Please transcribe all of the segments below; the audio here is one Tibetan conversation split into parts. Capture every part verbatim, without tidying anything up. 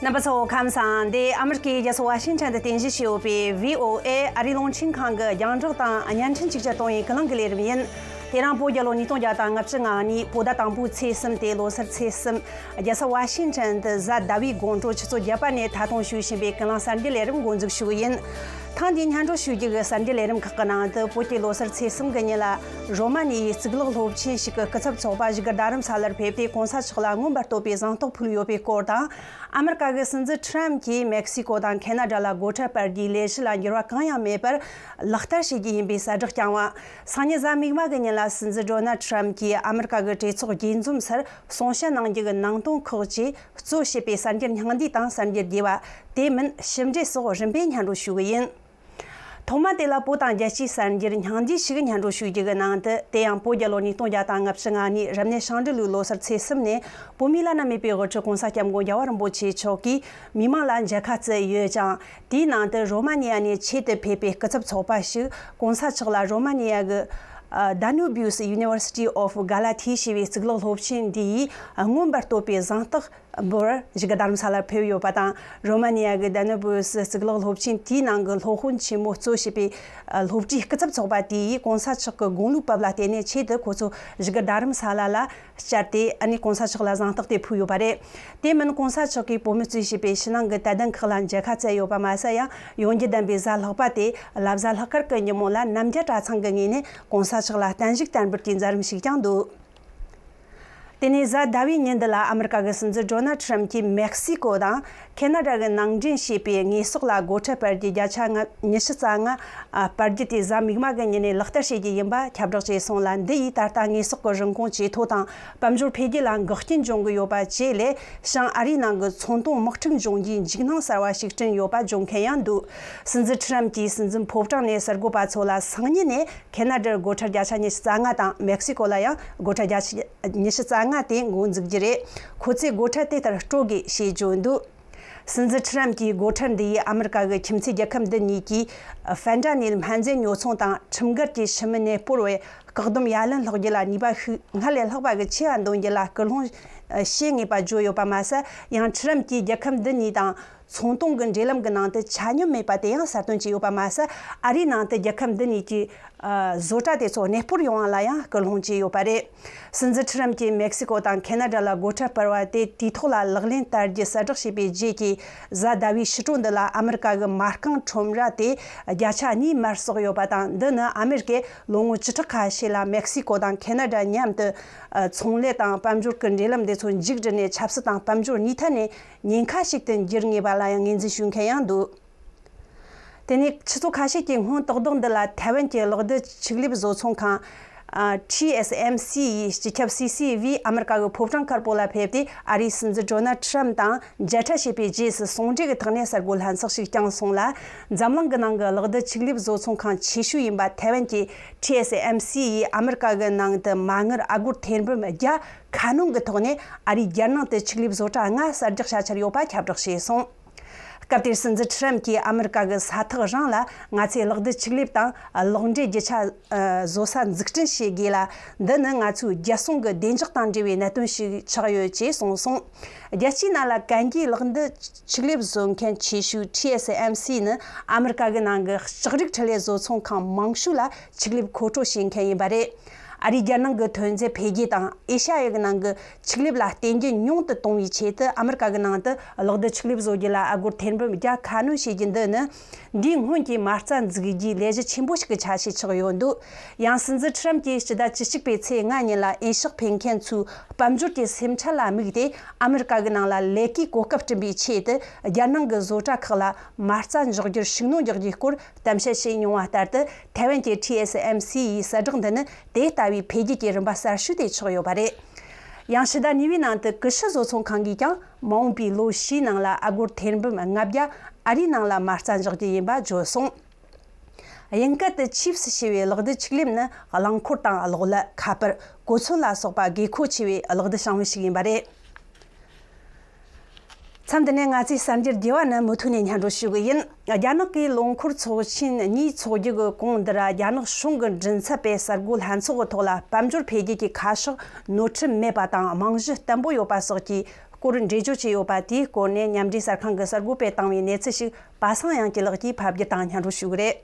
རྣམ་པ་ཚོ་ཁམས་བཟང་། འདི་ཨ་མི་རི་ཀའི་རྒྱལ་ས་ཝ་ཤིང་ཊོན་དུ་རྟེན་གཞི་བྱས་ཡོད་པའི་བྷི་ཨོ་ཨེ་ཨ་རིའི་རླུང་འཕྲིན་ཁང་གི་རྒྱང་བསྒྲགས་དང་བརྙན་འཕྲིན་ཅིག་ཅར་གཏོང་བའི་ཀུན་གླེང་གི་ལས་རིམ་ཡིན། དེ་རིང་བོད་རྒྱལ་ལོ་ཉིས་སྟོང་བརྒྱ་དང་ལྔ་བཅུ་ང་གཉིས་བོད་ཟླ་དང་པོའི་ཚེས་གསུམ་སྟེ་ལོ་སར་ཚེས་གསུམ། རྒྱལ་ས་ཝ་ཤིང་ཊོན་དུ་གཟའ་ཟླ་བའི་དགོང་དྲོ་ཆུ་ཚོད་བརྒྱད་པ་ནས་ད་དུང་ཞུ་བཞིན་པའི་ཀུན་གླེང་གསར་འགྱུར་ལས་རིམ་འགོ་འཛུགས་ཞུ་གི་ཡིན། ཐེངས་འདིའི་སྙན་སྒྲོན་ཞུ་རྒྱུ་གི་གསར་འགྱུར་ལས་རིམ་ཁག་གི་ནང་དུ། བོད་ཀྱི་ལོ་སར་ཚེས་གསུམ་གྱི་ཉིན་ལ་རོ་མ་ནི་ཡའི་གཙུག་ལག་སློབ་ཆེན་ཞིག་གི་སྐུ་ཚབ་ཚོགས་པ་བཞུགས་སྒར་རྡ་རམ་ས་ལར་ཕེབས་ཏེ། གོང་ས་མཆོག་ལ་མངོན་པར་བསྟོད་པའི་གཟེངས་རྟགས་ཕུལ་ཡོད་པའི་སྐོར་དང་། ཨ་མི་རི་ཀ་གི་སྲིད་འཛིན་ཁྲམ་གྱིས་མེག་སི་ཀོ་དང་ཁེ་ན་ཌ་ལ་སྒོ་ཁྲལ་སྤར་རྒྱུའི་ལས་གཞི་ལ་འགྱུར་བ་གང་ཡང་མེད་པར་ལག་བསྟར་བྱེད་རྒྱུ་ཡིན་པའི་གསལ་བསྒྲགས་བསྐྱངས་བ། སང་ཉིན་གཟའ་མིག་དམར་གྱི་ཉིན་ལ། སྲིད་འཛིན་ཌོ་ནལ་ཁྲམ་གྱིས་ཨ་མི་རི་ཀ་གི་གྲོས་ཚོགས་རྒྱས་འཛོམས་སར་གསུང་བཤད་གནང་རྒྱུ་གི་ནང་དོན་ཁག་ཅིག་གཙོ་བྱས་པའི་གསར་འགྱུར་སྙིང་བསྡུས་དང་གསར་འགྱུར་རྒྱས་པ། དེ་མིན་ཞིབ་འགྲེལ་སོགས་རིམ་པས་སྙན་སྒྲོན་ཞུ་གི་ཡིན། ཐོག་མ་དེ་ལ་བོད་དང་རྒྱལ་སྤྱིའི་གསར་འགྱུར་སྙིང་བསྡུས་ཤིག་སྙན་སྒྲོན་ཞུ་རྒྱུ་གི་ནང་དུ། དེ་ཡང་བོད་རྒྱལ་ལོ་ཉིས་སྟོང་བརྒྱ་དང་ལྔ་བཅུ་ང་གཉིས་རབ་གནས་ཤིང་འབྲས་ལོའི་ལོ་སར་ཚེས་གསུམ་ནས། བོད་མིའི་བླ་ན་མེད་པའི་དབུ་ཁྲིད་གོང་ས་སྐྱབས་མགོན་རྒྱལ་བ་རིན་པོ་ཆེ་མཆོག་གིས་མི་མང་ལ་མཇལ་ཁ་བསྩལ་ཡོད་ཅིང་། དེའི་ནང་དུ་རོ་མ་ནི་ཡ་ནས་ཆེད་དུ་ཕེབས་པའི་སྐུ་ཚབ་ཚོགས་པ་ཞིག་གོང་ས་མཆོག་ལ་རོ་མ་ནི་ཡ་གི་ཨ་Danubius University of Galati ཞེས་པའི་གཙུག་ལག་སློབ་ཆེན་འདི་ཡིས་མངོན་པར་བསྟོད་པའི་གཟེངས་རྟགས་འབུལ་བར་བཞུགས་སྒར་རྡ་རམ་ས་ལར་ཕེབས་ཡོད་པ་དང་། རོ་མ་ནི་ཡ་གི་Danubius གཙུག་ལག་སློབ་ཆེན་དེའི་ནང་གི་སློབ་དཔོན་ཆེན་མོ་གཙོ་བྱས་པའི་ཨ་སློབ་གྲྭའི་སྐུ་ཚབ་ཚོགས་པ་དེ་ཡིས་གོང་ས་མཆོག་གི་དགུང་ལོའི་བབས་ལ་བརྟེན་ནས་ཆེད་དུ་ཁོ་ཚོ་བཞུགས་སྒར་རྡ་རམ་ས་ལ་ལ་བཅར་ཏེ། ཨ་ནི་གོང་ས་མཆོག་ལ་གཟེངས་རྟགས་དེ་ཕུལ་ཡོད་པ་རེད། དེ་མིན་གོང་ས་མཆོག་གིས་བོད་མི་གཙོས་བྱས་པའི་ཕྱི་ནང་གི་དད་ལྡན་ཁག་ལ་མཇལ་ཁ་བསྩལ་ཡོད་པ་མ་ཟད། ཡང་ཡོན་གྱི་ལྡན་པའི་གཟའ་ལྷག་པ་སྟེ་བླ་གཟའ་ལྷག་དཀར་གྱི་ཉིན་མོ་ལ་རྣམ་རྒྱལ་གྲྭ་ཚང་གི་ངོས་ནས་གོང་ས་མཆོག་ལ་བརྟན་བཞུགས་དར་འབུལ་གྱི་མཛད་རིམ་ཞིག་ཀྱང་འདུག། དེ་ནས་གཟའ་ཟླ་བའི་ཉིན་འདི་ལ་ཨ་མི་རི་ཀ་གི་སྲིད་འཛིན་ཌོ་ནལ་ཁྲམ་གྱིས་མེག་སི་ཀོ་དང་ཁེ་ན་ཌ་གི་ནང་འདྲེན་བྱས་པའི་དངོས་ཟོག་ལ་སྒོ་ཁྲལ་སྤར་རྒྱུའི་བརྒྱ་ཆ་ལྔ་ཉི་ཤུ་རྩ་ལྔ་ཨ་སྤར་རྒྱུ་དེ་གཟའ་མིག་དམར་གྱི་ཉིན་ནས་ལག་བསྟར་བྱེད་རྒྱུ་ཡིན་པ་ཁྱབ་བསྒྲགས་བྱས་སོང་ལ། འདི་ཡིས་ད་ལྟ་དངོས་ཟོག་གི་རིན་གོང་ཇེ་མཐོ་དང་། དཔལ་འབྱོར་འཕེལ་རྒྱས་ལ་འགག་རྐྱེན་འབྱུང་གི་ཡོད་པ་བཅས་ལས། ཞིང་ཨ་རིའི་ནང་གི་ཚོང་དོན་དམག་འཁྲུག་འབྱུང་རྒྱུའི་འཇིགས་སྣང་གསར་བ་ཞིག་བསྐྲུན་ཡོད་པ་བརྗོད་མཁན་ཡང་འདུག། སྲིད་འཛིན་ཁྲམ་གྱིས་སྲིད་འཛིན་ཕོ་བྲང་ནས་གསར་འགོད་པ་ཚོ་ལ། སང་ཉིན་ནས་ཁེ་ན་ཌར་སྒོ་ཁྲལ་བརྒྱ་ཆ་ཉི་ཤུ་རྩ་ལྔ་དང་། མེག་སི་ཀོ་ལ་ཡང་སྒོ་ཁྲལ་བརྒྱ་ཆ་ཉི་ཤུ་རྩ་ལྔ་དེ་འགོ་འཛུགས་རྒྱུ་རེད། ཁོ་ཚོས་སྒོ་ཁྲལ་དེ་ལྟར་སྤྲོད་དགོས་ཞེས་བརྗོད་འདུག། སྲིད་འཛིན་ཁྲམ་གྱི་སྒོ་ཁྲལ་འདི་ཡིས་ཨ་མི་རི་ཀ་གི་ཁྱིམ་མཚེས་རྒྱལ་ཁབ་འདི་གཉིས་ཀྱིས་ཧྥེན་ཏྲ་ནིལ་སྨན་རྫས་ཉོ་ཚོང་དང་ཁྲིམས་འགལ་གྱི་ཕྱི་མི་གནས་སྤོར་བའི་བཀག་སྡོམ་ཡ་ལན་སློག་རྒྱུ་ལ་ནུས་པ་ཤུགས་སྔར་ལས་ལྷག་པ་གི་ཆེ་བ་འདོན་རྒྱུ་ལ་སྐུལ་སློང་བྱེད་ངེས་པ་བརྗོད་ཡོད་པ་མ་ཟད། ཡང་ཁྲི་རམ་གྱིས་རྒྱལ་ཁབ་འདི་གཉིས་དང་ཚོང་དོན་གྱི་འབྲེལ་ལམ་གྱི་ནང་དུ་ཆ་སྙོམས་མེད་པ་དེ་ཡང་གསལ་སྟོན་བྱས་ཡོད་པ་མ་ཟད། ཨ་རིའི་ནང་དུ་རྒྱལ་ཁབ་འདི་གཉིས་ཀྱི་བཟོ་གྲྭ་དེ་ཚོ་གནས་སྤོར་ཡོང་བ་ལ་ཡང་སྐུལ་སློང་བྱས་ཡོད་པ་རེད། སྲིད་འཛིན་ཁྲི་རམ་གྱིས་མེག་སི་ཀོ་དང་ཁེ་ན་ཌ་ལ་སྒོ་ཁྲལ་སྤར་བ་དེ་དུས་ཐོག་ལ་ལག་ལེན་བསྟར་རྒྱུ་གསལ་བསྒྲགས་བྱས་པའི་རྗེས་ཀྱི་གཟའ་ཟླ་བའི་ཕྱི་དྲོ་འདི་ལ། ཨ་མི་རི་ཀ་གི་མ་རྐང་ཁྲོམ་ར་དེ་བརྒྱ་ཆ་གཉིས་མར་གསོག་ཡོད་པ་དང་། འདི་ནི་ཨ་མི་རི་ཀས་ལོ་ངོ་བཅུ་ཕྲག་ཁ་ཤས་ལ་མེག་སི་ཀོ་དང་ཁེ་ན་ཌ་མཉམ་དུ་ཚོང་ལས་དང་དཔལ་འབྱོར་གྱི་འབྲེལ་ལམ་དེ་ཚོ་མཇུག་བསྒྲིལ་ནས། ཆབ་སྲིད་དང་དཔལ་འབྱོར་གཉིས་ཐད་ནས་ཉེན་ཁ་ཞིག་ཏུ་འགྱུར་ངེས་པ་ལ་ཡང་ངོས་འཛིན་ཞུ་མཁན་ཡང་འདུག། དེ་ནས་ཆུ་ཚོད་ཁ་ཤས་ཀྱི་སྔོན། དོགས་བདག་འདི་ལ་ཐའེ་ཝན་གྱི་གློག་རྡུལ་ཆིག་ལེབ་བཟོ་ཚོང་ཁང་ཨ་ཊི་ཨེས་ཨེམ་སི་ཡིས། སྤྱི་ཁྱབ་སི་སི་བྷི་ཨ་མི་རི་ཀ་གི་ཕོ་བྲང་དཀར་པོ་ལ་ཕེབས་ཏེ། ཨ་རིའི་སྲིད་འཛིན་ཌོ་ནལ་ཁྲམ་དང་མཇལ་འཕྲད་བྱས་པའི་རྗེས་སུ། ཟུང་འབྲེལ་གྱི་ཐོག་ནས་གསར་འགོད་ལྷན་ཚོགས་ཤིག་བསྐྱངས་སོང་ལ། འཛམ་གླིང་གི་ནང་གི་གློག་རྡུལ་ཆིག་ལེབ་བཟོ་ཚོང་ཁང་ཆེ་ཤོས་ཡིན་པ་ཐའེ་ཝན་གྱི་ཊི་ཨེས་ཨེམ་སི་ཡིས་ཨ་མི་རི་ཀ་གི་ནང་དུ་མ་དངུལ་ཨ་སྒོར་ཐེར་འབུམ་བརྒྱ་ཁ་སྣོན་གྱི་ཐོག་ནས། ཨ་རིའི་རྒྱལ་ནང་དུ་ཆིག་ལེབ་བཟོ་གྲྭ་ལྔ་གསར་རྒྱག་བྱ་འཆར་ཡོད་པ་ཁྱབ་བསྒྲགས་བྱས་སོང་། སྐབས་དེར་སྲིད་འཛིན་ཁྲི་རམ་གྱིས། ཨ་མི་རི་ཀ་གི་ས་ཐག་རིང་ལ་ང་ཚོས་གློག་རྡུལ་ཆིག་ལེབ་དང་གློག་འདྲེན་རྒྱུ་ཆ་བཟོ་ས་འཛུགས་སྐྲུན་བྱེད་དགོས་ལ། འདི་ནི་ང་ཚོའི་རྒྱལ་སྲུང་གི་བདེ་འཇགས་དང་འབྲེལ་བའི་གནད་དོན་ཞིག་ཆགས་ཡོད་ཅེས་གསུངས་སོང་། རྒྱལ་སྤྱིའི་ནང་ལ་གན་རྒྱའི་གློག་རྡུལ་ཆིག་ལེབ་བཟོ་མཁན་ཆེ་ཤོས་ཊི་ཨེས་ཨེམ་སི་ནི་ཨ་མི་རི་ཀ་གི་ནང་གི་ལྕགས་རིགས་འཕྲུལ་ལས་བཟོ་ཚོང་ཁང་མང་ཤོས་ལ་ཆིག་ལེབ་མཁོ་སྤྲོད་བྱེད་མཁན་ཡིན་པ་རེད། ཨ་རིའི་རྒྱལ་ནང་གི་ཐོན་རྫས་འཕེལ་རྒྱས་དང་། ཨེ་ཤ་ཡ་གི་ནང་གི་ཆིག་ལེབ་ལ་བརྟེན་རྒྱུ་ཉུང་དུ་གཏོང་བའི་ཆེད་དུ། ཨ་མི་རི་ཀ་གི་ནང་དུ་གློག་རྡུལ་ཆིག་ལེབ་བཟོ་རྒྱུ་ལ་ཨ་སྒོར་ཐེར་འབུམ་བརྒྱ་ཁ་སྣོན་བྱེད་རྒྱུ་འདི་ནི། འདིའི་སྔོན་གྱི་མ་རྩ་འཛུགས་རྒྱུའི་ལས་གཞི་ཆེན་པོ་ཞིག་གི་ཆ་ཤས་ཆགས་ཡོད་འདུག། ཡང་སྲིད་འཛིན་ཁྲི་རམ་གྱིས་སྤྱི་ཟླ་བཅུ་གཅིག་པའི་ཚེས་ལྔ་ཉིན་ལ་ཨེ་ཤག་ཕེབས་མཁན་ཚོའི་དཔལ་འབྱོར་གྱི་སེམས་ཁྲལ་ལ་དམིགས་ཏེ། ཨ་མི་རི་ཀ་གི་ནང་ལ་ལས་ཀའི་གོ་སྐབས་བསྐྲུན་པའི་ཆེད་དུ། རྒྱལ་ནང་གི་བཟོ་གྲྭ་ཁག་ལ་མ་རྩ་འཇོག་རྒྱུར་ཤུགས་སྣོན་རྒྱག་རྒྱུའི་སྐོར་གཏམ་བཤད་བྱས་མྱོང་བ་ལྟར་དུ། ཐའེ་ཝན་གྱི་ཊི་ཨེས་ཨེམ་སི་ཡི་གསལ་བསྒྲགས་འདི་ནི་དེ་ལྟ་བུའི་འཕེལ་རྒྱས་ཀྱི་རིམ་པ་གསར་ཤོས་དེ་ཆགས་ཡོད་པ་རེད། ཡང་ཕྱི་ཟླ་གཉིས་པའི་ནང་དུ་ཀུ་ཤུ་བཟོ་ཚོང་ཁང་གིས་ཀྱང་། མ་འོངས་པའི་ལོ་བཞིའི་ནང་ལ་ཨ་སྒོར་ཐེར་འབུམ་ལྔ་བརྒྱ་ཨ་རིའི་ནང་ལ་མ་རྩ་འཇོག་རྒྱུ་ཡིན་པ་བརྗོད་སོང་། དབྱིན་སྐད་དུ་ཆིབས་ཞེས་པའི་གློག་རྡུལ་ཆིག་ལེབ་ནི། རླངས་འཁོར་དང་གློག་ཀླད། ཁ་པར། གོ་མཚོན་ལ་སོགས་པ་དགོས་མཁོ་ཆེ་བའི་གློག་རྡུལ་བྱང་བུ་ཞིག་ཡིན་པ་རེད། མཚམས་འདི་ནས་ང་ཚོའི་གསར་འགྱུར་རྒྱས་པ་རྣམས་མུ་མཐུད་ནས་སྙན་སྒྲོན་ཞུ་གི་ཡིན། རྒྱ་ནག་གིས་ལོ་འཁོར་ཚོགས་ཆེན་གཉིས་འཚོགས་རྒྱུ་གི་གོང་འདིར། རྒྱ་ནག་གཞུང་གི་མགྲིན་ཚབ་པས་གསར་འགོད་ལྷན་ཚོགས་ཀྱི་ཐོག་ལ། དཔལ་འབྱོར་འཕེལ་རྒྱས་ཀྱི་ཁ་ཕྱོགས་ནོར་འཁྲུལ་མེད་པ་དང་རྨང་གཞི་བརྟན་པོ་ཡོད་པ་སོགས་ཀྱི་ སྐོར་འགྲེལ་བརྗོད་བྱས་ཡོད་པ་དེའི་སྐོར་ནས་མཉམ་འབྲེལ་གསར་ཁང་གི་གསར་འགོད་པས་བཏང་བའི་གནས་ཚུལ་ཞིག་པ་སངས་དབྱངས་སྐྱིད་ལགས་ཀྱིས་ཕབ་བསྒྱུར་དང་སྙན་སྒྲོན་ཞུ་གི་རེད།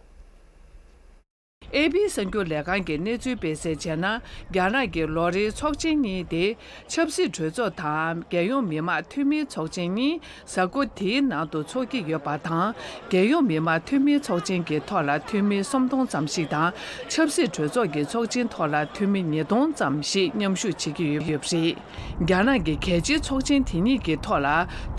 ཨེ་པི་གསར་འགྱུར་ལས་ཁང་གིས་གནས་ཚུལ་སྤེལ་གསལ་བྱས་ན། རྒྱ་ནག་གི་ལོ་རེའི་ཚོགས་ཆེན་གཉིས་ཏེ། ཆབ་སྲིད་གྲོས་ཚོགས་དང་རྒྱལ་ཡོངས་མི་དམངས་འཐུས་མིའི་ཚོགས་ཆེན་གཉིས་གཟའ་འཁོར་དེའི་ནང་དུ་འཚོགས་ཀྱི་ཡོད་པ་དང་། རྒྱལ་ཡོངས་མི་དམངས་འཐུས་མིའི་ཚོགས་ཆེན་གྱི་ཐོག་ལ་འཐུས་མི་སུམ་སྟོང་ཙམ་ཞིག་དང་། ཆབ་སྲིད་གྲོས་ཚོགས་ཀྱི་ཚོགས་ཆེན་ཐོག་ལ་འཐུས་མི་ཉིས་སྟོང་ཙམ་ཞིག་མཉམ་ཞུགས་བྱེད་ཀྱི་ཡོད་པ་རེད། རྒྱ་ནག་གི་གལ་ཆེའི་ཚོགས་ཆེན་དེ་གཉིས་ཀྱི་ཐོག་ལ་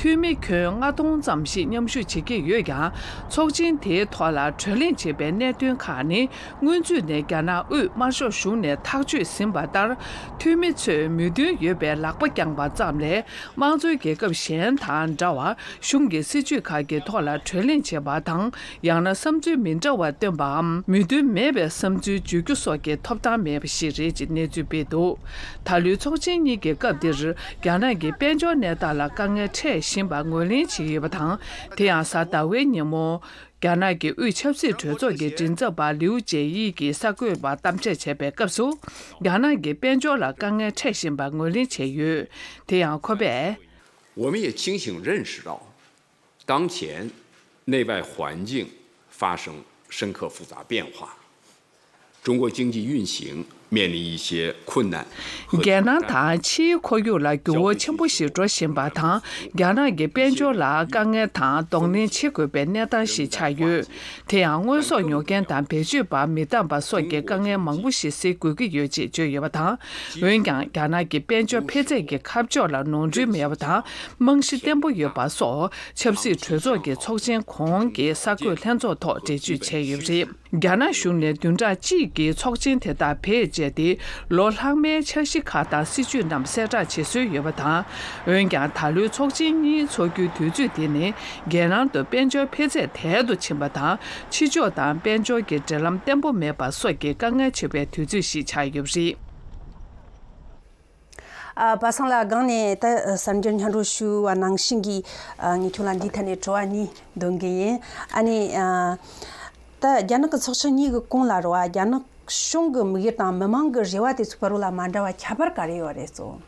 འཐུས་མི་ཁྱོན་ལྔ་སྟོང་ཙམ་ཞིག་མཉམ་ཞུགས་བྱེད་ཀྱི་ཡོད་ཀྱང་། ཚོགས་ཆེན་དེའི་ཐོག་ལ་གྲོས་གླེང་བྱེད་པའི་གནད་དོན་ཁག་ནི། སྔོན་ཚུད་ནས་རྒྱ་ནག་དབུས་དམར་ཤོག་གཞུང་ནས་ཐག་གཅོད་ཟིན་པ་ལྟར། འཐུས་མི་ཚོས་མོས་མཐུན་ཡོད་པའི་ལག་པ་བརྐྱངས་པ་ཙམ་ལས། དམངས་གཙོའི་རྒྱལ་ཁབ་གཞན་དང་འདྲ་བར། གཞུང་གི་སྲིད་ཇུས་ཁག་གི་ཐོག་ལ་གྲོས་གླེང་བྱེད་པ་དང་། ཡང་ན་བསམ་ཚུལ་མི་འདྲ་བ་བཏོན་པའམ། མོས་མཐུན་མེད་པའི་བསམ་ཚུལ་བརྗོད་རྒྱུ་སོགས་ཀྱི་ཐོབ་ཐང་མེད་པ་ཞིག་རེད་ཅེས་གནས་ཚུལ་སྤེལ་འདུག་ད་ལོའི་ཚོགས་ཆེན་གཉིས་ཀྱི་སྐབས་འདིར། རྒྱ་ནག་གི་དཔལ་འབྱོར་གནས་སྟངས་ལ་དཀའ་ངལ་འཕྲད་བཞིན་པ་ངོས་ལེན་བྱེད་ཀྱི་ཡོད་པ་དང་། དེ་ཡང་གཟའ་ཟླ་བའི་ཉིན་མོ། རྒྱ་ནག་གི་དབུས་ཆབ་སྲིད་གྲོས་ཚོགས་ཀྱི་མགྲིན་ཚབ་པ་ལིའུ་ཅེ་ཡི་གིས་གསར་འགོད་པར་གཏམ་བཤད་བྱས་པའི་སྐབས་སུ། རྒྱ་ནག་གི་དཔལ་འབྱོར་ལ་དཀའ་ངལ་འཕྲད་བཞིན་པ་ངོས་ལེན་བྱས་ཡོད། དེ་ཡང་ཁོ་པས། 我们也清醒认识到，当前内外环境发生深刻复杂变化，中国经济运行面临一些困难和挑战。 རྒྱལ་ནང་དང་ཕྱིའི་ཁོར་ཡུག་ལ་འགྱུར་བ་ཆེན་པོ་ཞིག་འགྲོ་བཞིན་པ་དང་། རྒྱ་ནག་གི་དཔལ་འབྱོར་ལ་དཀའ་ངལ་དང་གདོང་ལེན་བྱེད་དགོས་པའི་གནས་སྟངས་ཤིག་ཆགས་ཡོད། དེ་ཡང་དངོས་ཟོག་ཉོ་མཁན་དང་བེད་སྤྱོད་པར་མི་འདང་པ་སོགས་ཀྱི་དཀའ་ངལ་མང་པོ་ཞིག་སེལ་དགོས་ཀྱི་ཡོད་ཅེས་བརྗོད་ཡོད་པ་དང་། འོན་ཀྱང་། རྒྱ་ནག་གི་དཔལ་འབྱོར་འཕེལ་ཚད་ཀྱི་ཁ་ཕྱོགས་ལ་ནོར་འཁྲུལ་མེད་པ་དང་། རྨང་གཞི་བརྟན་པོ་ཡོད་པ་སོགས། ཆབ་སྲིད་གྲོས་ཚོགས་ཀྱི་ཚོགས་ཆེན་གོང་གི་གསར་འགོད་ལྷན་ཚོགས་ཐོག་འགྲེལ་བརྗོད་བྱས་ཡོད་པ་རེད། རྒྱ་ནག་གཞུང་ནས་བདུན་ཕྲག་གཅིག་གི་ཚོགས་ཆེན་དེ་དག་བེད་སྤྱད་དེ། ལོ་ལྷག་མའི་འཆར་གཞི་ཁག་དང་སྲིད་ཇུས་རྣམས་གསལ་བསྒྲགས་བྱེད་སྲོལ་ཡོད་པ་དང་། འོན་ཀྱང་། ད་ལོའི་ཚོགས་ཆེན་གཉིས་འཚོགས་རྒྱུའི་དུས་ཚོད་དེ་ནི། རྒྱལ་ནང་དུ་དཔལ་འབྱོར་འཕེལ་ཚད་དལ་དུ་ཕྱིན་པ་དང་། ཕྱི་ཕྱོགས་དང་དཔལ་འབྱོར་གྱི་འབྲེལ་ལམ་བརྟན་པོ་མེད་པ་སོགས་ཀྱི་དཀའ་ངལ་ཆེ་བའི་དུས་ཚོད་ཞིག་ཆགས་ཡོད་པ་རེད། ཨ། པ་སངས་ལགས། སྒང་ནས་ད་གསར་འགྱུར་སྙན་སྒྲོན་ཞུ་བ་ནང་བཞིན་གྱི། ཨ། ངས་ཁྱོད་ལ་འདིའི་ཐད་ནས་དྲི་བ་གཉིས་འདོན་གྱི་ཡིན། ཨ་ནི། ཨ། ད་རྒྱ་ནག་གི་ཚོགས་ཆེན་གཉིས་ཀྱི་གོང་ལ་རེད་བ། རྒྱ་ནག་གཞུང་གི་དམིགས་ཡུལ་དང་མི་མང་གི་རེ་བ་དེ་ཚོའི་བར་ལ་མ་འདྲ་བ་ཁྱད་པར་ག་རེ་ཡོད་རེད་ཟེར།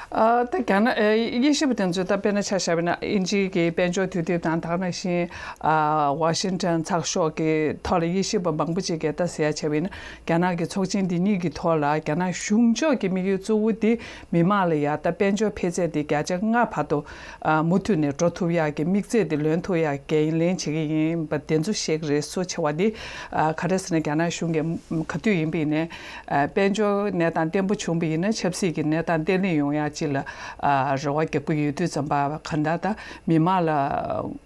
ཨ། ད་རྒྱ་ནག་ཨ། དབྱེ་ཞིབ་པ་དེ་ཚོས་ད་དཔེར་ན་ཆ་བཞག་པ་ཡིན་ན། དབྱིན་ཇིའི་གི་དཔལ་འབྱོར་དུས་དེབ་དང་། ད་ག་ནང་བཞིན། ཨ། ཝ་ཤིང་ཊོན་ཚགས་ཤོག་གི་ཐོག་ལ་དབྱེ་ཞིབ་པ་མང་པོ་ཅིག་གིས་ད་ཟེར་ཡ་བྱས་པ་ཡིན་ན། རྒྱ་ནག་གི་ཚོགས་ཆེན་འདི་གཉིས་ཀྱི་ཐོག་ལ་རྒྱ་ནག་གཞུང་ཕྱོགས་ཀྱི་དམིགས་ཡུལ་གཙོ་བོ་དེ་མི་མང་ལ་ཡ་ད་དཔལ་འབྱོར་འཕེལ་ཚད་དེ་བརྒྱ་ཆ་ལྔ་བར་དུ། ཨ། མུ་མཐུད་ནས་འགྲོ་ཐུབ་ཡག་གི་དམིགས་ཚད་དེ་ལོན་ཐུབ་ཡག་འགན་ལེན་བྱེད་ཀྱི་ཡིན་པ་དེ་ཚོ་བཤད་ཀྱི་རེད། གཙོ་ཆེ་བ་དེ། ཨ། ག་རེ་ཟེར་ན། རྒྱ་ནག་གཞུང་གིས་ག་དུས་ཡིན་པ་ཡིན་ནའི། ཨ། དཔལ་འབྱོར་གནས་སྟངས་བརྟན་པོ་བྱུང་བ་ཡིན་ན། ཆབ་སྲིད་ཀྱི་གནས་སྟངས་བརྟན་ལྷིང་ཡོང་ཡག་ཅིག་ལ། ཨ། རེ་བ་རྒྱག་གི་ཡོད་དུས་ཙམ་པ། གང་ལྟར་ད་མི་མང་ལ་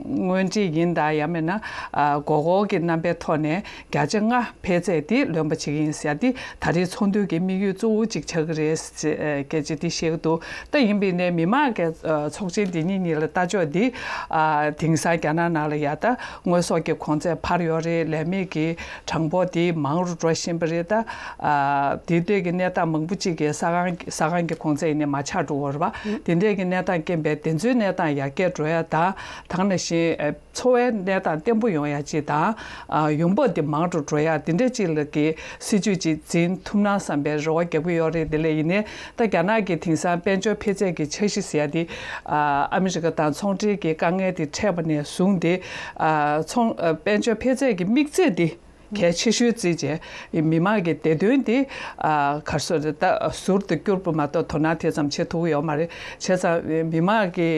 དངོས་འབྲེལ་ཡིན་ད། ཡང་མིན་ན། ཨ། མགོ་སྐོར་གྱི་རྣམ་པའི་ཐོག་ནས་བརྒྱ་ཆ་ལྔ་འཕེལ་ཚད་དེ་ལོན་པ་བྱེད་ཀྱི་ཡིན་ཟེར་ཡ་དེ། ད་རེས་ཚོགས་འདུ་གི་དམིགས་ཡུལ་གཙོ་བོ་གཅིག་ཆགས་ཀྱི་རེད་ཟེར། ཨ། སྐད་ཆ་དེ་བཤད་ཀྱི་འདུག་ད་ཡིན་པ་ཡིན་ནའི་མི་མང་གི། ཨ། ཚོགས་ཆེན་འདི་གཉིས་གཉིས་ལ་ལྟ་ཕྱོགས་འདི། ཨ། དེང་སང་རྒྱ་ནག་ནང་ལ་ཡ་ད་དངོས་ཟོག་གི་གོང་ཚད་འཕར་ཡོད་རེད། ལས་མེད་ཀྱི་གྲངས་འབོར་འདི་མང་རུ་འགྲོ་བཞིན་པ་རེད། ད། ཨ། དེ་འདྲའི་གི་གནས་སྟངས་མང་པོ་ཅིག་གིས་ས་ཁང་། ས་ཁང་གི་གོང་ཚད་ཡིན་ནའི་མར་ཆག་འགྲོ་གི་ཡོད་རེད་པ། དེ་འདྲའི་གི་གནས་སྟངས་རྐྱེན་པས་དེ་ཚོའི་གནས་སྟངས་ཡར་རྒྱས་འགྲོ་ཡ་དང་། ད་ག་ནང་བཞིན། ཨ། འཚོ་བའི་གནས་སྟངས་བརྟན་པོ་ཡོང་ཡ་ཅིག་དང་། ཨ། ཡོང་འབབ་དེ་མང་དུ་འགྲོ་ཡ། དེ་འདྲ་ཅིག་ལ་གི་སྲིད་ཇུས་ཅིག་འཛིན་ཐུབ་ན་བསམ་པའི་རེ་བ་རྒྱག་གི་ཡོད་རེད། དེ་ལས་ཡིན་ནའི་ད་རྒྱ་ནག་གི་དེང་སང་དཔལ་འབྱོར་འཕེལ་ཚད་ཀྱི་འཆར་གཞི་ཟེར་ཡ་དེ། ཨ། ཨ་མི་རི་ཀ་དང་ཚོང་འབྲེལ་གྱི་དཀའ་ངལ་དེ་འཕྲད་པ་ནས་བཟུང་སྟེ། ཨ། ཚོང་། ཨ། དཔལ་འབྱོར་འཕེལ་ཚད་ཀྱི་དམིགས་ཚད་དེ་གལ་ཆེ་ཤོས་བརྩིས་བྱས། མི་མང་གི་བདེ་དོན་དེ། ཨ། ག་རེ་ཟེར་དགོས་རེད། ད་ཟུར་དུ་བསྐྱུར་བ་མ་གཏོགས་དོ་སྣང་དེ་ཙམ་བྱེད་ཐུབ་ཀྱི་ཡོད་མ་རེད། བྱས་ཙང་མི་མང་གི་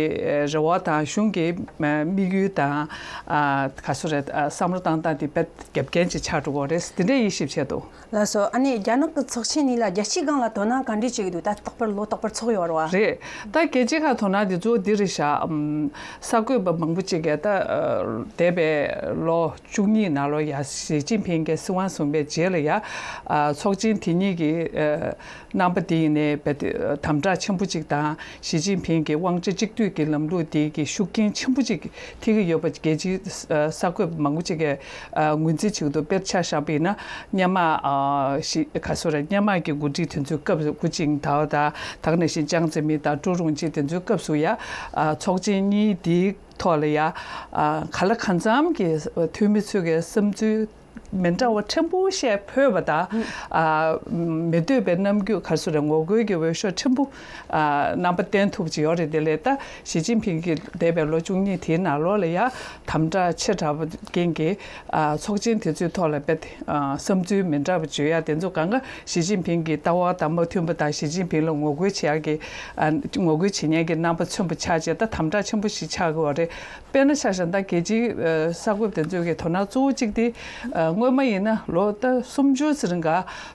རེ་བ་དང་གཞུང་གི་དམིགས་ཡུལ་དང་། ཨ། ག་རེ་ཟེར་དགོས་རེད། བསམ་བློ་བཏང་སྟངས་དེ་དཔེ་རྒྱབ་འགལ་ཅིག་ཆགས་འགྲོ་གི་ཡོད་རེད། དེ་འདྲའི་དབྱེ་ཞིབ་བྱས་འདུག་ལགས་སོ། ཨ་ནི་རྒྱ་ནག་གི་ཚོགས་ཆེན་གཉིས་ལ་རྒྱལ་སྤྱིའི་སྒང་ལ་དོ་སྣང་ག་འདྲས་བྱེད་ཀྱི་འདུག་ད་རྟག་པར་ལོ་རྟག་པར་ཚོགས་ཡོད་རེད་བ། རེད། ད་རྒྱལ་སྤྱིའི་ཁ་དོ་སྣང་དེ་གཙོ་བོ་འདི་རེད་ཤག་ཨམ། གསར་འགོད་པ་མང་པོ་ཅིག་གིས་ད། ཨ། འདས་པའི་ལོ་བཅུ་གཉིས་ནང་ལོགས་ཡ། ཞི་ཅིན་ཕིང་གིས་སྲིད་དབང་བཟུང་བའི་རྗེས་ལ་ཡ། ཨ། ཚོགས་ཆེན་དེ་གཉིས་ཀྱི། ཨ། རྣམ་པ་དེ་ཡིན་ནའི་དཔེ་དམ་དྲག་ཆེན་པོ་ཅིག་དང་། ཞི་ཅིན་ཕིང་གི་དབང་ཆ་གཅིག་སྡུད་ཀྱི་ལམ་ལུགས་དེ་གི་ཤུགས་རྐྱེན་ཆེན་པོ་ཅིག་ཐེབས་ཀྱི་ཡོད་པ་རྒྱལ་སྤྱིའི། ཨ། གསར་འགོད་པ་མང་པོ་ཅིག་གིས། ཨ། ངོས་འཛིན་བྱེད་ཀྱི་འདུག་དཔེར་ཆ་བཞག་པ་ཡིན་ན། སྔོན་མ། ཨ། ཞི། ག་རེ་ཟེར་དགོས་རེད། སྔོན་མ་གི་འགོ་ཁྲིད་དེ་ཚོའི་སྐབས། ཧུའུ་ཅིན་ཐའོ་དང་། ད་ག་ནང་བཞིན་ཅང་ཙེ་མིན་དང་ཀྲུའུ་རུང་ཅིན་དེ་ཚོའི་སྐབས་སུ་ཡ། ཨ། ཚོགས་ཆེན་གཉིས་དེའི་ཐོག་ལ་ཡ། ཨ། གང་ལ་གང་འཚམ་གྱི་འཐུས་མི་ཚོས་ཀྱི་བསམ་ཚུལ་ མི་འདྲ་བ་ཕྲན་བུ་བཤད་ཕོད་པ་དང་། ཨ། མི་འདོད་པའི་རྣམ་འགྱུར་ག་རེ་ཟེར་རེད། ངོ་རྒོལ་གྱི་འོས་ཤོག་ཕྲན་བུ། ཨ། རྣམ་པ་བསྟན་ཐུབ་ཀྱི་ཡོད་རེད། དེ་ལས་ད་ཞི་ཅིན་ཕིང་གིས་འདས་པའི་ལོ་བཅུ་གཉིས་དེའི་ནང་ལོགས་ལ་ཡ་དམ་དྲག་ཆེ་དྲགས་པ་རྐྱེན་གྱིས། ཨ། ཚོགས་ཆེན་དེ་ཚོའི་ཐོག་ལ་དཔེ། ཨ། བསམ་ཚུལ་མི་འདྲ་བ་བརྗོད་ཡ་དེ་ཚོ་གང་ག་ཞི་ཅིན་ཕིང་གི་ལྟ་བ་དང་མ་མཐུན་པ་དང་། ཞི་ཅིན་ཕིང་ལ་ངོ་རྒོལ་བྱེད་ཡ་གི། ཨ། ངོ་རྒོལ་བྱེད་མཁན་གྱི་རྣམ་པ་མཚོན་པ་ཆགས་བྱས། ད་དམ་དྲག་ཆེན་པོ་ཞིག་ཆགས་ཀྱི་ཡོད་རེད། དཔེར་ན་ཆ་བཞག་ན་ད་རྒྱལ་སྤྱིའི། ཨ། གསར་འགོད་པ་དེ་ཚོ་གི་དོ་སྣང་གཙོ་བོ་གཅིག་དེ། ཨ། སྔོན་མ་ཡིན་ན་ལོ་ད་སུམ་ཅུ་ཙམ་རིང་ག་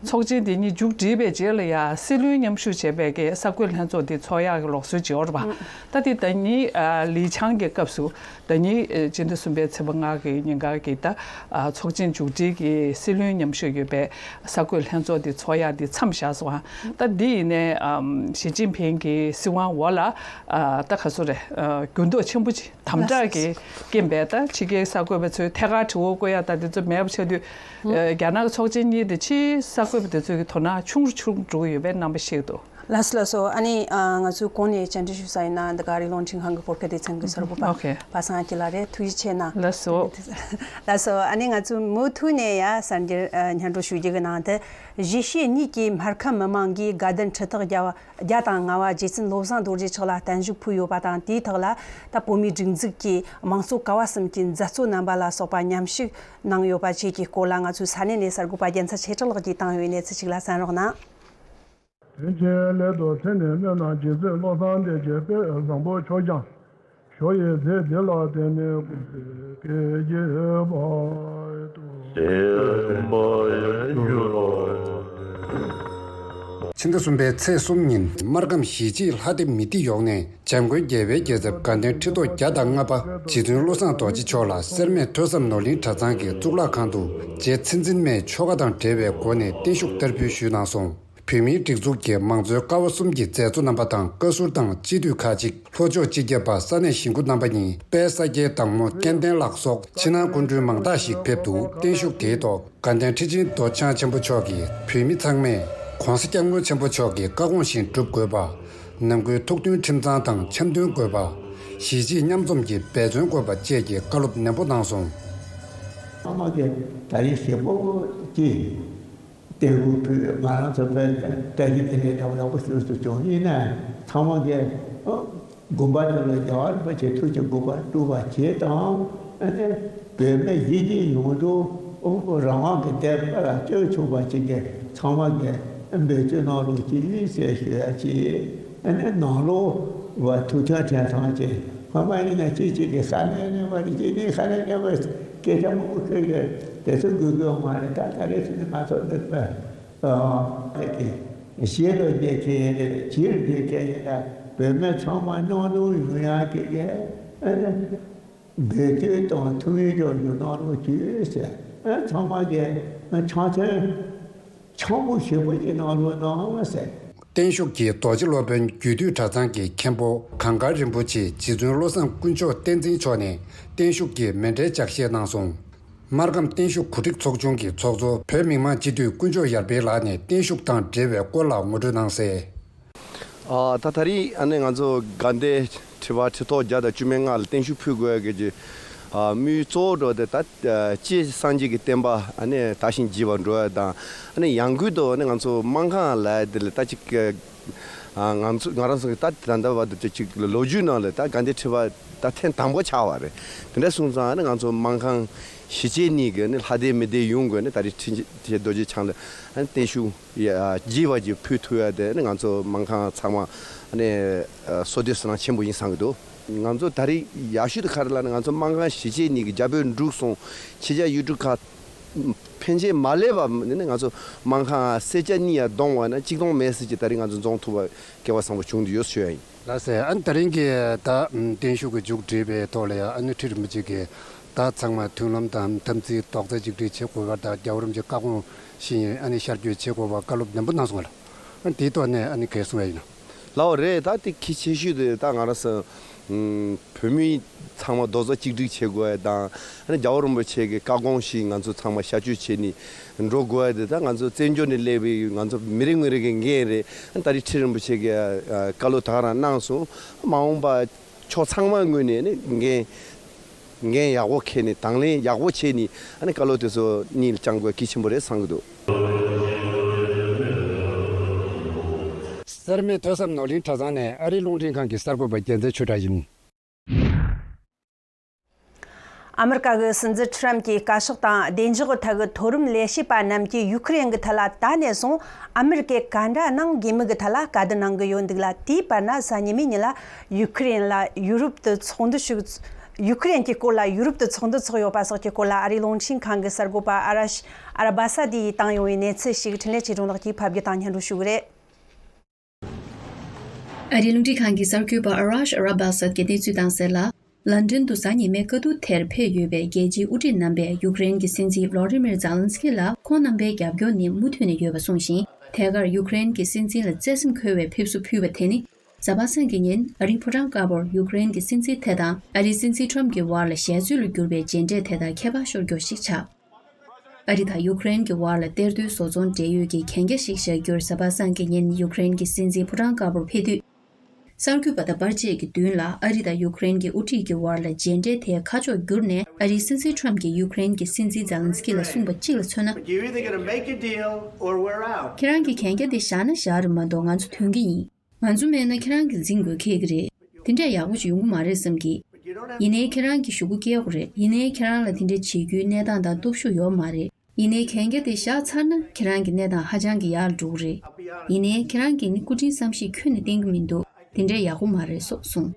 ཚོགས་ཆེན་དེ་གཉིས་མཇུག་བསྒྲིལ་བའི་རྗེས་ལ་ཡ་སྲིད་བློན་མཉམ་ཞུགས་བྱས་པའི་གི་གསར་འགོད་ལྷན་ཚོགས་དེ་ཚོགས་ཡག་གི་ལུགས་སྲོལ་ཅིག་ཡོད་རེད་པ། ད་དེ་ད་ནི། ཨ། ལི་ཆང་གི་སྐབས་སུ་ད་ནི། ཨ། སྤྱི་ཟླ་གསུམ་པའི་ཚེས་པ་ལྔ་གི་ཉིན་ཀ་གི་ད། ཨ། ཚོགས་ཆེན་མཇུག་སྒྲིལ་གྱི་སྲིད་བློན་མཉམ་ཞུགས་ཡོད་པའི་གསར་འགོད་ལྷན་ཚོགས་དེ་ཚོགས་ཡག་དེ་མཚམས་བཞག་སོང་། ཨ། ད་འདི་ཡིན་ནའི། ཨམ། ཞི་ཅིན་ཕིང་གི་སྲིད་དབང་འོག་ལ། ཨ། ད་ག་ཚོད་རེད། ཨ། འགྱུར་ལྡོག་ཆེན་པོ་ཅིག་དམ་དྲག་གི་རྐྱེན་པས། ད་ཕྱི་རྒྱལ་གསར་འགོད་པ་ཚོས་ཐད་ཀར་དྲི་བ་བཀོད་ཡ་ད་དེ་ཚོ་མེད་པ་ཆགས་དུས། ཨ། རྒྱ་ནག་གི་ཚོགས་ཆེན་གཉིས་དེ་ཕྱིའི་གསར་འགོད་པ་དེ་ཚོ་གི་དོ་སྣང་ཆུང་རུ་ཆུང་རུ་འགྲོ་གི་ཡོད་པའི་རྣམ་པ་ཤེས་ཀྱི་འདུག་ལགས་སོ། ལགས་སོ། ཨ་ནི། ཨ། ང་ཚོས་གོང་ནས་བཅར་འདྲི་ཞུས་པ་ཡིན་ན། འདི་ག་རི་ལུང་ཁྲིན་ཁང་གི་སྐོར་སྐད་སྡེ་ཚན་གྱི་གསར་འགོད་པ། ཨོ་ཁེ། པ་སངས་སྐྱིད་ལགས་རེད། ཐུགས་རྗེ་ཆེ་གནང་། ལགས་སོ། ལགས་སོ། ཨ་ནི་ང་ཚོས་མུ་མཐུད་ནས་ཡ་གསར་འགྱུར། ཨ། སྙན་སྒྲོན་ཞུ་རྒྱུ་གི་ནང་དུ། གཞིས་བྱེས་གཉིས་ཀྱི་སྨར་ཁམས་མི་མང་གིས་དགའ་ལྡན་ཁྲི་ཐོག་བརྒྱ་བ། བརྒྱ་དང་ལྔ་བ་རྗེ་བཙུན་བློ་བཟང་རྡོ་རྗེ་མཆོག་ལ་བརྟན་བཞུགས་ཕུལ་ཡོད་པ་དང་། དེའི་ཐོག་ལ་ད་བོད་མིའི་སྒྲིག་འཛུགས་ཀྱི་དམངས་གཙོ་ཀ་བ་གསུམ་གྱི་མཛད་གཙོ་རྣམ་པ་ལ་སོགས་པ་མཉམ་ཞུགས་གནང་ཡོད་པ་བཅས་ཀྱི་སྐོར་ལ། ང་ཚོའི་ས་གནས་ནས་གསར་འགོད་པ་རྒྱལ་མཚན་ཆོས་གྲགས་ལགས་ཀྱིས་བཏང་བའི་གནས་ཚུལ་ཞིག་ལ་གསན་རོགས་གནང་། དོན་ཆེན་སླད་དུ་ཚེ་ནས་སྨོན་ལམ་རྗེ་བཙུན་བློ་བཟང་དེ་རྗེ་དཔལ་བཟང་པོ་མཆོག་ཀྱང་ཞུ་ཡི་ཚེ་འདི་ལ་བརྟེན་ནས་སྐུ་ཚེ་བསྐལ་བརྒྱའི་བར་དུ། ཕྱི་ཟླ་གསུམ་པའི་ཚེས་གསུམ་ཉིན་སྨར་ཁམས་གཞིས་བྱེས་ལྷ་སྡེ་མི་སྡེ་ཡོངས་ནས་འཇམ་མགོན་རྒྱལ་བའི་རྒྱལ་ཚབ་དགའ་ལྡན་ཁྲི་ཐོག་བརྒྱ་དང་ལྔ་པ་རྗེ་བཙུན་བློ་བཟང་རྡོ་རྗེ་མཆོག་ལ་སེར་སྨད་ཐོས་བསམ་ནོར་གླིང་གྲྭ་ཚང་གི་གཙུག་ལག་ཁང་དུ་རྗེ་མཚན་འཛིན་མའི་ཆོ་ག་དང་འབྲེལ་བའི་སྒོ་ནས་བརྟན་བཞུགས་བསྟར་འབུལ་ཞུས་གནང་སོང་། བོད་མིའི་སྒྲིག་འཛུགས་ཀྱི་མང་གཙོའི་ཀ་བ་གསུམ་གྱི་མཛད་གཙོ་རྣམ་པ་དང་། བཀའ་ཟུར་དང་སྤྱི་འཐུས་ཁག་ཅིག་ལྷོ་ཕྱོགས་སྤྱི་ཁྱབ་པ་ས་གནས་གཞིས་འགོ་རྣམ་པ་གཉིས། དཔལ་ས་སྐྱའི་བདག་མོ་སྐལ་ལྡན་ལགས་སོགས་ཕྱི་ནང་སྐུ་མགྲོན་མང་དག་ཞིག་ཕེབས་འདུག་བརྟན་བཞུགས་དེའི་ཐོག་དགའ་ལྡན་ཁྲི་ཆེན་རྡོ་རྗེ་འཆང་ཆེན་པོ་མཆོག་གིས་བོད་མི་ཚང་མས་༸གོང་ས་༸སྐྱབས་མགོན་ཆེན་པོ་མཆོག་གི་བཀའ་དགོངས་བཞིན་སྒྲུབ་དགོས་པ། ནང་ཁུལ་ཐུགས་མཐུན་ཁྲིམས་གཙང་དང་འཆམ་མཐུན་དགོས་པ། གཞིས་བྱེས་མཉམ་འཛོམས་ཀྱིས་འབད་བརྩོན་དགོས་པ་བཅས་ཀྱི་བཀའ་སློབ་ནན་པོ་གནང་སོང་། ཚང་མ་གིས་ད་རེས་ཞེ་པོ་ཅིག་བརྟན་བཞུགས་ཕུལ། ང་རང་ཚོ་དཔེ་བཀྲ་ཤིས་བདེ་ལེགས་འདྲ་བོ་ཡག་པོ་ཞེ་པོ་ཅིག་བྱུང་། ཡིན་ནའི་ཚང་མ་གིས་དགོན་པ་དེ་ལ་རྒྱལ་བ་རིན་པོ་ཆེ་ཐུགས་ཀྱི་དགོངས་པ་སྒྲུབ་པ་བྱེད་དང་། ཨ་ནི་བོད་མི་གཞིས་བྱེས་ཡོངས་རྫོགས་རང་དབང་གི་བདེན་པ་ལ་སྤྱོད་ཆོག་པ་ཅིག་གི་ཚང་མ་གིས་འབད་བརྩོན་གནང་རོགས་གྱིས་ཟེར་ཞུ་ཡ་གཅིག་ཨ་ནི་ནང་ལོགས་བ་ཐུགས་ཆ་དྲན་ཐང་ཆེ། ཁོ་མ་ཡིན་ན་གཅིག་གཅིག་གི་ས་གནས་གནས་པ་རེད། གཅིག་ནི་ས་གནས་གནས་པ་སྐད་ཆ་མང་པོ་ཤོད་ཀྱི་དེ་ཚོ་དགོས་དགོས་མ་རེད། ད་ད་རེས་ནི་ང་ཚོ་འདི་པ་ཞེ་ལོ་རྒྱལ་ཁྱེད་རེད། ཕྱིར་རྒྱལ་ཁྱེད་ཡིན་ན་བོད་མི་ཚང་མ་མཉམ་དུ་ཡོང་ཡག་གི་ཨ་ནི་འབད་བརྩོན་དང་ཐུགས་ཡིད་ཆོས་ཉུང་གནང་རོགས་གྱིས་ཟེར། ཨ་ཚང་མ་གིས་ཆང་ཆེན་ཆང་བུ་ཞེ་པོ་ཅིག་གནང་རོགས་གནང་ཟེར། བརྟན་བཞུགས་ཀྱིས་རྡོ་རྗེ་སློབ་དཔོན་རྒྱུད་སྟོད་གྲྭ་ཚང་གི་མཁན་པོ་གངས་དཀར་རིན་པོ་ཆེ་རྗེ་བཙུན་བློ་བཟང་དཀོན་མཆོག་བསྟན་འཛིན་མཆོག་ནས་བརྟན་བཞུགས་ཀྱི་མཎྜལ་ལྗགས་བཤད་གནང་སོང་། སྨར་ཁམས་བརྟན་བཞུགས་གོ་སྒྲིག་ཚོགས་ཆུང་གི་ཚོགས་གཙོ་བོད་མི་མང་སྤྱི་འཐུས་དཀོན་མཆོག་ཡར་འཕེལ་ལགས་ནས་བརྟན་བཞུགས་དང་འབྲེལ་བའི་སྐོར་ལ་ངོ་སྤྲོད་གནང་གསལ། ཨ་ད་ད་རེས་ཨ་ནི་ང་ཚོ་དགའ་ལྡན་ཁྲི་པ་ཁྲི་ཐོག་བརྒྱ་དང་བཅུ་མེད་ལྔ་ལ་བརྟན་བཞུགས་ཕུལ་དགོས་ཀྱི་ཨ་དམིགས་ཡུལ་གཙོ་བོ་འགྲོ་དེ་ད་ཨ་སྤྱིར་སངས་རྒྱས་ཀྱི་བསྟན་པ་ཨ་ནི་དར་ཞིང་རྒྱས་པར་འགྲོ་ཡ་དང་། ཨ་ནི་ཡང་སྒོས་དུ་ཨ་ནི་ང་ཚོ་སྨར་ཁམས་ལ་དེ་ལ་ད་ཅིག་ཨ་ང་ཚོ་ང་རང་ཚོ་གི་ད་ད་ལྟ་བར་དུ་ཅིག་ལོ་རྒྱུས་ནང་ལ་ད་དགའ་ལྡན་ཁྲི་པ་ད་ཐེངས་དང་པོ་ཆགས་པ་རེད། དེ་འདྲ་སོང་ཙང་ཨ་ནི་ང་ཚོ་སྨར་ཁམས་གཞིས་བྱེས་གཉིས་ཀྱི་ཨ་ནི་ལྷ་སྡེ་མི་སྡེ་ཡོངས་ཀྱི་ཨ་ནི་ད་རེས་ཁྲི་ཆེན་རྡོ་རྗེ་འཆང་ལ་ཨ་ནི་བརྟན་བཞུགས། ཡ་རྒྱས་པ་ཅིག་ཕུལ་ཐུབ་ཡ་དེ་ནི་ང་ཚོ་སྨར་ཁམས་ཚང་མ་ནས་བསོད་བདེ་བསོད་ནམས་ཆེན་པོ་ཡིན་བསམ་གྱི་འདུག་ང་ཚོ་ད་རེས་ཡག་ཤོས་དེ་ག་རེ་ལབ་ན། ང་ཚོ་སྨར་ཁམས་གཞིས་བྱེས་གཉིས་ཀྱི་རྒྱ་བོད་འབྲུག་གསུམ་ཕྱི་རྒྱལ་ཡུལ་གྲུ་ཁག་ཕན་ཆད་མ་སླེབས་པ་ནི་ང་ཚོ་སྨར་ཁམས་སེར་སྐྱ་གཉིས་ཡར་བསྡོམས་པ་ན་གཅིག་སྟོང་མེད་ཟེར་གྱི་ད་རེས་ང་ཚོ་འཛོམས་ཐུབ་པ་སྐལ་བ་བཟང་པོ་བྱུང་འདུག་ཡོད་ཞུ་ཡ་ཡིན། ལགས་སེ། ཨ་ནི་ད་རིང་གི་ད་བརྟན་བཞུགས་ཀྱི་མཇུག་སྒྲིལ་བའི་ཐོག་ལ་ཡང་ཨ་ནི་ཁྲི་རིན་པོ་ཆེ་གིས་ད་ཚང་མ་མཐུན་ལམ་དང་དམ་ཚིག་རྡོག་རྩ་གཅིག་སྒྲིལ་བྱེད་དགོས་པ་དང་། རྒྱལ་བ་རིན་པོ་ཆེའི་བཀའ་དགོངས་བཞིན་ཨ་ནི་ཤར་བསྐྱོད་བྱེད་དགོས་པ་བཀའ་སློབ་ནན་པོ་གནང་སོང་བ་ལ། ཨ་ནི་དེའི་ཐོག་ནས་ཨ་ནི་གས་གསུང་བ་ཡིན་ན། ལའོ་རེད། ད་དེ་གལ་ཆེ་ཤོས་དེ་ད་ང་རང་ཚོ་བོད་མི་ཚང་མ་རྡོག་རྩ་གཅིག་སྒྲིལ་བྱེད་དགོས་ཡ་དང་། ཨ་ནི་རྒྱལ་བ་རིན་པོ་ཆེ་གི་བཀའ་དགོངས་བཞིན་ང་ཚོ་ཚང་མ་ཤར་བསྐྱོད་བྱས་ནས་འགྲོ་དགོས་ཡ་དེ་ད་ང་ཚོ་བཙན་བྱོལ་ནས་སླེབས་པའི་ང་ཚོ་མི་རེ་ངོ་རེ་གི་འགན་རེད། ཨ་ནི་ད་རེས་ཁྲི་རིན་པོ་ཆེ་གི་བཀའ་སློབ་ད་ག་རང་གནང་སོང་། མ་འོངས་པ་ཕྱོགས་ཚང་མའི་ངོས་ནས་ནི་འགན་ འགན་ཡག་པོ་འཁྱེར་ནས་དང་ལེན་ཡག་པོ་བྱས་ནས་ཨ་ནི་བཀའ་སློབ་དེ་ཚོ་གཉིས་ལ་བསྐྱང་དགོས་གལ་ཆེན་པོ་རེད་བསམ་གྱི་འདུག། གསར་མའི་ཐོས་བསམ་ནོར་གླིང་གྲྭ་ཚང་ནས་ཨ་རིའི་རླུང་འཕྲིན་ཁང་གི་གསར་འགོད་པ་རྒྱལ་མཚན་ཆོས་གྲགས་ཡིན། ཨ་མི་རི་ཀ་གི་སྲིད་འཛིན་ཁྲི་རམ་གྱིས་བཀའ་ཤག་དང་བདེ་འཇགས་ཀྱི་ཐད་ཀྱི་མཐོ་རིམ་ལས་བྱེད་པ་རྣམས་ཀྱིས་ཡུ་ཁུ་རེན་གྱི་ཐད་ལ་ད་ནས་བཟུང་ཨ་མི་རི་ཀའི་ག་འདྲ་གནང་དགོས་མིན་གྱི་ཐད་ལ་བཀའ་བསྡུར་གནང་གི་ཡོད་འདུག་ལ། དེའི་བར་ན་གཟའ་ཉི་མའི་ཉིན་ལ་ཡུ་ཁུ་རེན་ལ་ཡུ་རོབ་ཏུ་ཚོགས་འདུ་ཞིག་ཡུ་ཁུ་རེན་གྱི་སྐོར་ལ་ཡུ་རོབ་ཏུ་ཚོགས་འདུ་ཚོགས་ཡོད་པ་སོགས་ཀྱི་སྐོར་ལ་ཨ་རིའི་རླུང་འཕྲིན་ཁང་གི་གསར་འགོད་པ་ཨ་ར་ཤ་ཨ་ར་བ་ས་དེ་ཡིས་བཏང་ཡོང་བའི་གནས་ཚུལ་ཞིག་འཕྲིན་ལས་ཆེ་གྲོང་ལགས་ཀྱིས་ཕབ་སྒྱུར་དང་སྙན་སྒྲོན་ཞུ་གི་རེད། ཨ་རིའི་རླུང་འཕྲིན་ཁང་གི་གསར་འགོད་པ་ཨ་ར་ཤ་ཨ་ར་བ་ས་གིས་གནས་ཚུལ་བཏང་གསལ་ལ། ལན་ཀྲན་དུ་གཟའ་ཉི་མའི་བཀའ་བསྡུར་དེར་ཕེབས་ཡོད་པའི་རྒྱལ་སྤྱིའི་དབུ་ཁྲིད་རྣམ་པས་ཡུ་ཀེ་རེན་གྱི་སྲིད་འཛིན་ཝོ་ལོ་ཌི་མིར་ཛེ་ལན་སི་ཀི་ལ་ཁོང་རྣམ་པའི་རྒྱབ་སྐྱོར་ནི་མུ་མཐུད་ནས་ཡོད་པ་གསུངས་ཤིང་། ཐད་ཀར་ཡུ་ཀེ་རེན་གྱི་སྲིད་འཛིན་ལ་བརྩེ་སེམས་འཁོལ་བའི་ཕེབས་བསུ་ཕུལ་བ་དེ་ནི། གཟའ་པ་སངས་ཀྱི་ཉིན་ཨ་རིའི་ཕོ་བྲང་དཀར་པོར་ཡུ་ཀེ་རེན་གྱི་སྲིད་འཛིན་དེ་དང་ཨ་རིའི་སྲིད་འཛིན་ཁྲོམ་གྱི་བར་ལ་ཞལ་རྩོད་ལ་གྱུར་པའི་མཇལ་འཕྲད་དེ་དག་ཁྱད་པར་ཤོར་རྒྱུ་ཞིག་ཆགས། ཨ་རི་དང་ཡུ་ཀེ་རེན་གྱི་བར་ལ་གཏེར་སྟོན་བཟོ་ཚོང་འབྲེལ་ཡོད་ཀྱི་གན་རྒྱ་ཞིག་བཞག་རྒྱུར་གཟའ་པ་སངས་ཀྱི་ཉིན་ཡུ་ཀེ་རེན་གྱི་སྲིད་འཛིན་ཕོ་བྲང་དཀར་པོར་ཕེབས་དུས། གསར་འགོད་པ་དང་པར་ཆས་ཀྱི་མདུན་ལ་ཨ་རི་དང་ཡུ་ཀེ་རེན་གྱི་དབུ་ཁྲིད་ཀྱི་བར་ལ་མཇལ་འཕྲད་དེ་ཁ་ཕྱོགས་བསྒྱུར་ནས་ཨ་རིའི་སྲིད་འཛིན་ཁྲོམ་གྱིས་ཡུ་ཀེ་རེན་གྱི་སྲིད་འཛིན་ཛེ་ལན་སི་ཀི་ལ་གསུངས་པ་གཅིག་ལ་མཚོན་ན། But you're either gonna make a deal or we're out. ཁྱེད་རང་གིས་གན་རྒྱ་དེ་བཞག་ན་བཞག་རེད་མ་གཏོགས་ང་ཚོ་ཐོན་གྱི་ཡིན། ང་ཚོ་མེད་ན་ཁྱེད་རང་གིས་འཛིང་དགོས་ཁེལ་གྱི་རེད། དེ་འདྲས་ཡག་པོ་ཞིག་ཡོང་གི་མ་རེད་བསམ་གི། ཡིན་ནའི་ཁྱེད་རང་གིས་ཞུ་སྒོ་སྐྱེལ་དགོས་རེད། ཡིན་ནའི་ཁྱེད་རང་ལ་དེ་འདྲས་བྱེད་རྒྱུའི་གནས་སྟངས་དང་སྟོབས་ཤུགས་ཡོད་མ་རེད། ཡིན་ནའི་གན་རྒྱ་དེ་བཞག་ཚར་ན་ཁྱེད་རང་གི་གནས་སྟངས་ཧ་ཅང་གི་ཡག་ལ་འགྲོ་གི་རེད། ཡིན་ནའི་ཁྱེད་རང་གིས་ནི་སྐུ་དྲིན་བསམ་ཤེས་ཁྱོན་ནས་བསྟེན་གི་མི་འདུག། དེ་འདྲས་ཡག་པོ་མ་རེད་སོགས་གསུངས།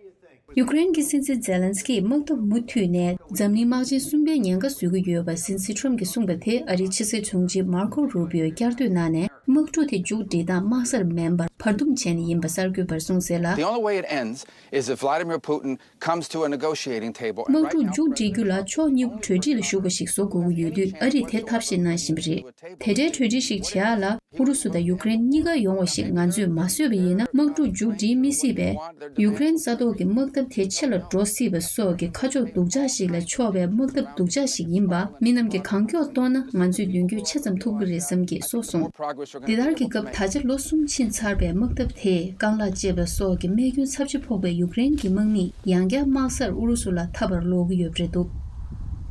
ཡུ་ཀེ་རེན་གྱི་སྲིད་འཛིན་ཛེ་ལན་སི་ཀིས་དམག་འཐབ་མུ་མཐུད་ནས་འཛམ་གླིང་དམག་ཆེན་གསུམ་པའི་ཉེན་ཁ་བཟོ་གི་ཡོད་པ་སྲིད་འཛིན་ཁྲོམ་གྱིས་གསུངས་པ་དེ་ཨ་རིའི་ཕྱི་སྲིད་དྲུང་ཆེ་མར་ཁོ་རུ་པིའོས་བསྐྱར་ཟློས་གནང་ནས། དམག་འཁྲུག་དེ་མཇུག་སྒྲིལ་སྟངས་དམག་སར་མིན་པར་བར་འདུམ་བྱས་ནས་ཡིན་པ་གསར་འགོད་པར་གསུངས་གསལ་ལ། The only way it ends is if Vladimir Putin comes to a negotiating table. And དམག་འཁྲུག་མཇུག་སྒྲིལ་རྒྱུ་ལ་ཕྱོགས་གཉིས་པོ་གྲོས་འགྲིག་ལ་ཞུགས་པ་ཞིག་བཟོ་དགོས་ཀྱི་ཡོད་དུས་ཨ་རིས་དེ་ཐབས་ཤེས་གནང་བཞིན་པ་རེད། དེ་འདྲའི་གྲོས་འགྲིག་ཞིག་བྱེད་ཡག་ལ་ཨུ་རུ་སུ་དང་ཡུ་ཀེ་རེན་གཉིས་ཀ་ཡོང་བ་ཞིག་ང་ཚོས་མ་བཟོས་པ་ཡིན་ན། དམག་འཁྲུག་མཇུག་སྒྲིལ་མི་སྲིད་པས། ཡུ་ཀེ་རེན་ས་ཐོག་གི་དམག་འཐབ་དེ་ཆེ་ལ་འགྲོ་སྲིད་པ་སོགས་ཀྱི་ཁ་ཕྱོགས་སྡུག་ཅག་ཞིག་ལ་ཕྱོགས་པའི་དམག་འཐབ་སྡུག་ཅག་ཞིག་ཡིན་པ། མི་རྣམས་ཀྱིས་གང་མགྱོགས་རྟོགས་ན་ང་ཚོས་མདུན་སྐྱོད་ཆེ་ཙམ་ཐུབ་ཀྱི་རེད་བསམ་གྱི་སོགས་གསུངས། འདི་ལྟར་གྱི་སྐབས་ད་ཆ་ལོ་གསུམ་ཕྱིན་ཚར་བའི་དམག་འཐབ་དེས་རྐང་ལག་བཅད་པ་སོགས་ཀྱི་རྨས་སྐྱོན་ཚབས་ཆེ་ཕོག་པའི་ཡུ་ཀེ་རེན་གྱི་དམག་མིས་ཡང་བསྐྱར་དམག་སར་ཨུ་རུ་སུ་ལ་འཐབ་པར་སློག་གི་ཡོད་པ་རེད་འདུག།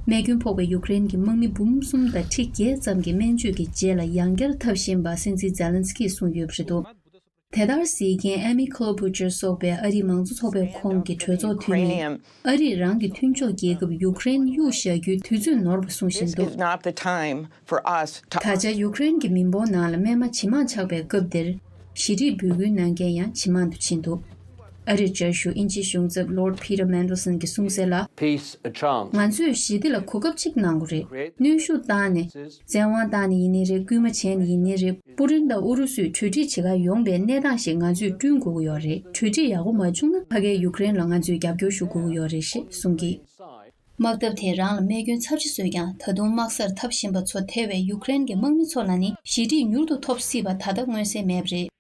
རྨས་སྐྱོན་ཕོག་པའི་ཡུ་ཀེ་རེན་གྱི་དམག་མི་འབུམ་གསུམ་དང་ཁྲི་བརྒྱད་ཙམ་གྱི་སྨན་བཅོས་ཀྱི་རྗེས་ལ་ཡང་བསྐྱར་འཐབ་བཞིན་པ་སྲིད་འཛིན་ཛེ་ལན་སི་ཀིས་གསུངས་ཡོད་པ་རེད་འདུག། དེ་ལྟར་གཟིགས་མཁན་ཨེ་མི་ཁོ་ལོ་བྷུ་ཅར་སོགས་པའི་ཨ་རིའི་མང་གཙོ་ཚོགས་པའི་ཁོངས་ཀྱི་གྲོས་ཚོགས་འཐུས་མིས། ཨ་རིས་རང་གི་མཐུན་ཕྱོགས་རྒྱལ་ཁབ་ཡུ་ཀེ་རེན་གཡུག་བཞག་རྒྱུའི་དུས་ཚོད་ནོར་བ་གསུངས་བཞིན་འདུག། Is not the time for us to. ད་ཆ་ཡུ་ཀེ་རེན་གྱི་མི་འབོར་ནང་ལ་སྨན་མ་ཇེ་མང་ཆགས་པའི་སྐབས་འདིར། ཞི་བདེའི་འབོད་སྐུལ་གནང་མཁན་ཡང་ཇེ་མང་དུ་ཕྱིན་འདུག། ཨ་རིར་བཅའ་བཞུགས་དབྱིན་ཇིའི་གཞུང་ཚབ་Lord Peter Mandelson གྱིས་གསུངས་གསལ་ལ། Peace a chance. ང་ཚོས་ཞི་བདེ་ལ་གོ་སྐབས་གཅིག་གནང་དགོས་རེད། གནོན་ཤུགས་བཏང་ནས། བཙན་དབང་བཏང་ནས་ཡིན་ནའི་རེད། སྐུལ་མ་བྱས་ནས་ཡིན་ནའི་རེད། པུ་ཏིན་དང་ཨུ་རུ་སུས་གྲོས་འགྲིག་བྱེད་གར་ཡོང་པའི་གནས་སྟངས་ཤིག་ང་ཚོས་བསྐྲུན་དགོས་ཀྱི་ཡོད་རེད། གྲོས་འགྲིག་ཡག་པོ་མ་བྱུང་ན་ཕ་གིའི་ཡུ་ཀེ་རེན་ལ་ང་ཚོས་རྒྱབ་སྐྱོར་ཞུ་དགོས་ཀྱི་ཡོད་རེད་ཞེས་གསུངས་ཀྱིས། དམག་འཐབ་དེས་རང་ལ་རྨས་སྐྱོན་ཚབས་ཆེ་བཟོས་ཀྱང་ད་དུང་དམག་སར་འཐབ་བཞིན་པ་ཚོ་ཐེ་བའི་ཡུ་ཀེ་རེན་གྱི་དམག་མི་ཚོ་ལ་ནི་ཞི་བདེ་མྱུར་དུ་ཐོབ་སྲིད་པ་ད་ལྟ་མངོན་གསལ་མེད་པ་རེད།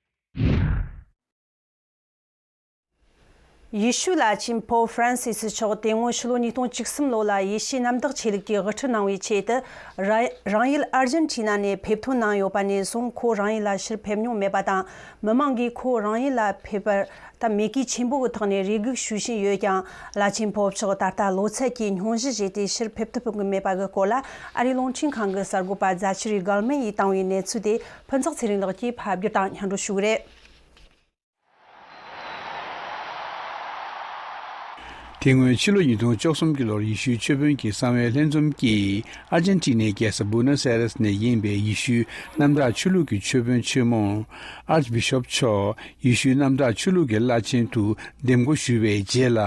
ཡེ་ཤུའི་བླ་ཆེན་པོབ་ཧྥ་རན་སིས་མཆོག་དེ་སྔོན་ཕྱི་ལོ་ཉིས་སྟོང་བཅུ་གསུམ་ལོ་ལ་ཡེ་ཤུའི་གནམ་བདག་ཆོས་ལུགས་ཀྱི་དབུ་ཁྲིད་གནང་བའི་ཆེད་དུ་ར་རང་ཡུལ་ཨར་ཇན་ཊི་ན་ནས་ཕེབས་ཐོན་གནང་ཡོད་པ་ནས་བཟུང་ཁོ་རང་ཡུལ་ལ་ཕྱིར་ཕེབས་མྱོང་མེད་པ་དང་། མི་མང་གིས་ཁོ་རང་ཡུལ་ལ་ཕེབས་པར། ད་མེ་གེ་ཆེན་པོ་གི་ཐོག་ནས་རེ་སྒུག་ཞུ་བཞིན་ཡོད་ཀྱང་། བླ་ཆེན་པོབ་མཆོག་ད་ལྟ་ལོ་ཚད་ཀྱི་སྙུང་གཞི་བཞེས་ཏེ་ཕྱིར་ཕེབས་ཐུབ་ཀྱི་མེད་པ་གི་སྐོར་ལ་ཨ་རིའི་རླུང་འཕྲིན་ཁང་གི་གསར་འགོད་པ་ཛ་ཆི་རི་གལ་མན་ཡིས་བཏང་བའི་གནས་ཚུལ་དེ་ཕུན་ཚོགས་ཚེ་རིང་ལགས་ཀྱིས་ཕབ་སྒྱུར་དང་སྙན་སྒྲོན་ཞུ་གི་རེད། དེ་སྔོན་ཕྱི་ལོ་ཉིས་སྟོང་བཅུ་གསུམ་གྱི་ལོར་ཡེ་ཤུའི་ཆོས་དཔོན་གྱི་གསང་བའི་ལྷན་འཛོམས་ཀྱིས་ཨར་ཇན་ཊི་ནའི་རྒྱལ་ས་བུ་ནོ་སི་ཨེ་རེས་ནས་ཡིན་པའི་ཡེ་ཤུའི་གནམ་བདག་ཆོས་ལུགས་ཀྱི་ཆོས་དཔོན་ཆེན་མོ་ཨར་ཅི་བི་ཤོབ་མཆོག་ཡེ་ཤུའི་གནམ་བདག་ཆོས་ལུགས་ཀྱི་བླ་ཆེན་དུ་འདེམས་བསྐོ་ཞུས་པའི་རྗེས་ལ།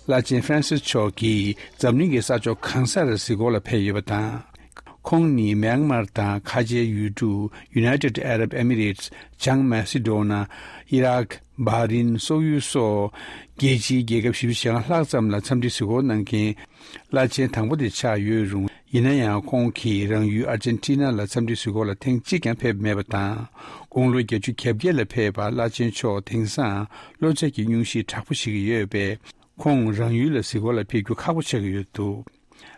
བླ་ཆེན་ཧྥ་རན་སིས་མཆོག་གིས་འཛམ་གླིང་གི་ས་ཕྱོགས་གང་སར་གཟིགས་སྐོར་ལ་ཕེབས་ཡོད་པ་དང་། ཁོང་ནི་མེན་མར་དང་ཁ་ཆེའི་ཡུལ་གྲུ་United Arab Emirates། བྱང་མ་སི་ཌོ་ན། ཨི་རག་བྷ་རིན། སོག་ཡུལ་སོགས་རྒྱལ་སྤྱིའི་རྒྱལ་ཁབ་བཞི་བཅུ་ཞེ་ལྔ་ལྷག་ཙམ་ལ་འཚམས་འདྲི་གཟིགས་སྐོར་གནང་མཁན་བླ་ཆེན་དང་པོ་དེ་ཆགས་ཡོད་རུང་། ཡིན་ན་ཡང་ཁོང་གིས་རང་ཡུལ་ཨར་ཇན་ཊི་ན་ལ་འཚམས་འདྲི་གཟིགས་སྐོར་ལ་ཐེངས་གཅིག་ཀྱང་ཕེབས་མེད་པ་དང་། དགུང་ལོ་བརྒྱད་ཅུ་གྱ་བརྒྱད་ལ་ཕེབས་པ་བླ་ཆེན་མཆོག་དེང་སང་གློ་ཚད་ཀྱི་སྙུང་གཞི་དྲག་པོ་ཞིག་ཡོད་པས། ཁོང་རང་ཡུལ་ལ་གཟིགས་སྐོར་ལ་ཕེབས་རྒྱུ་ཁག་པོ་ཆགས་ཀྱི་ཡོད་འདུག།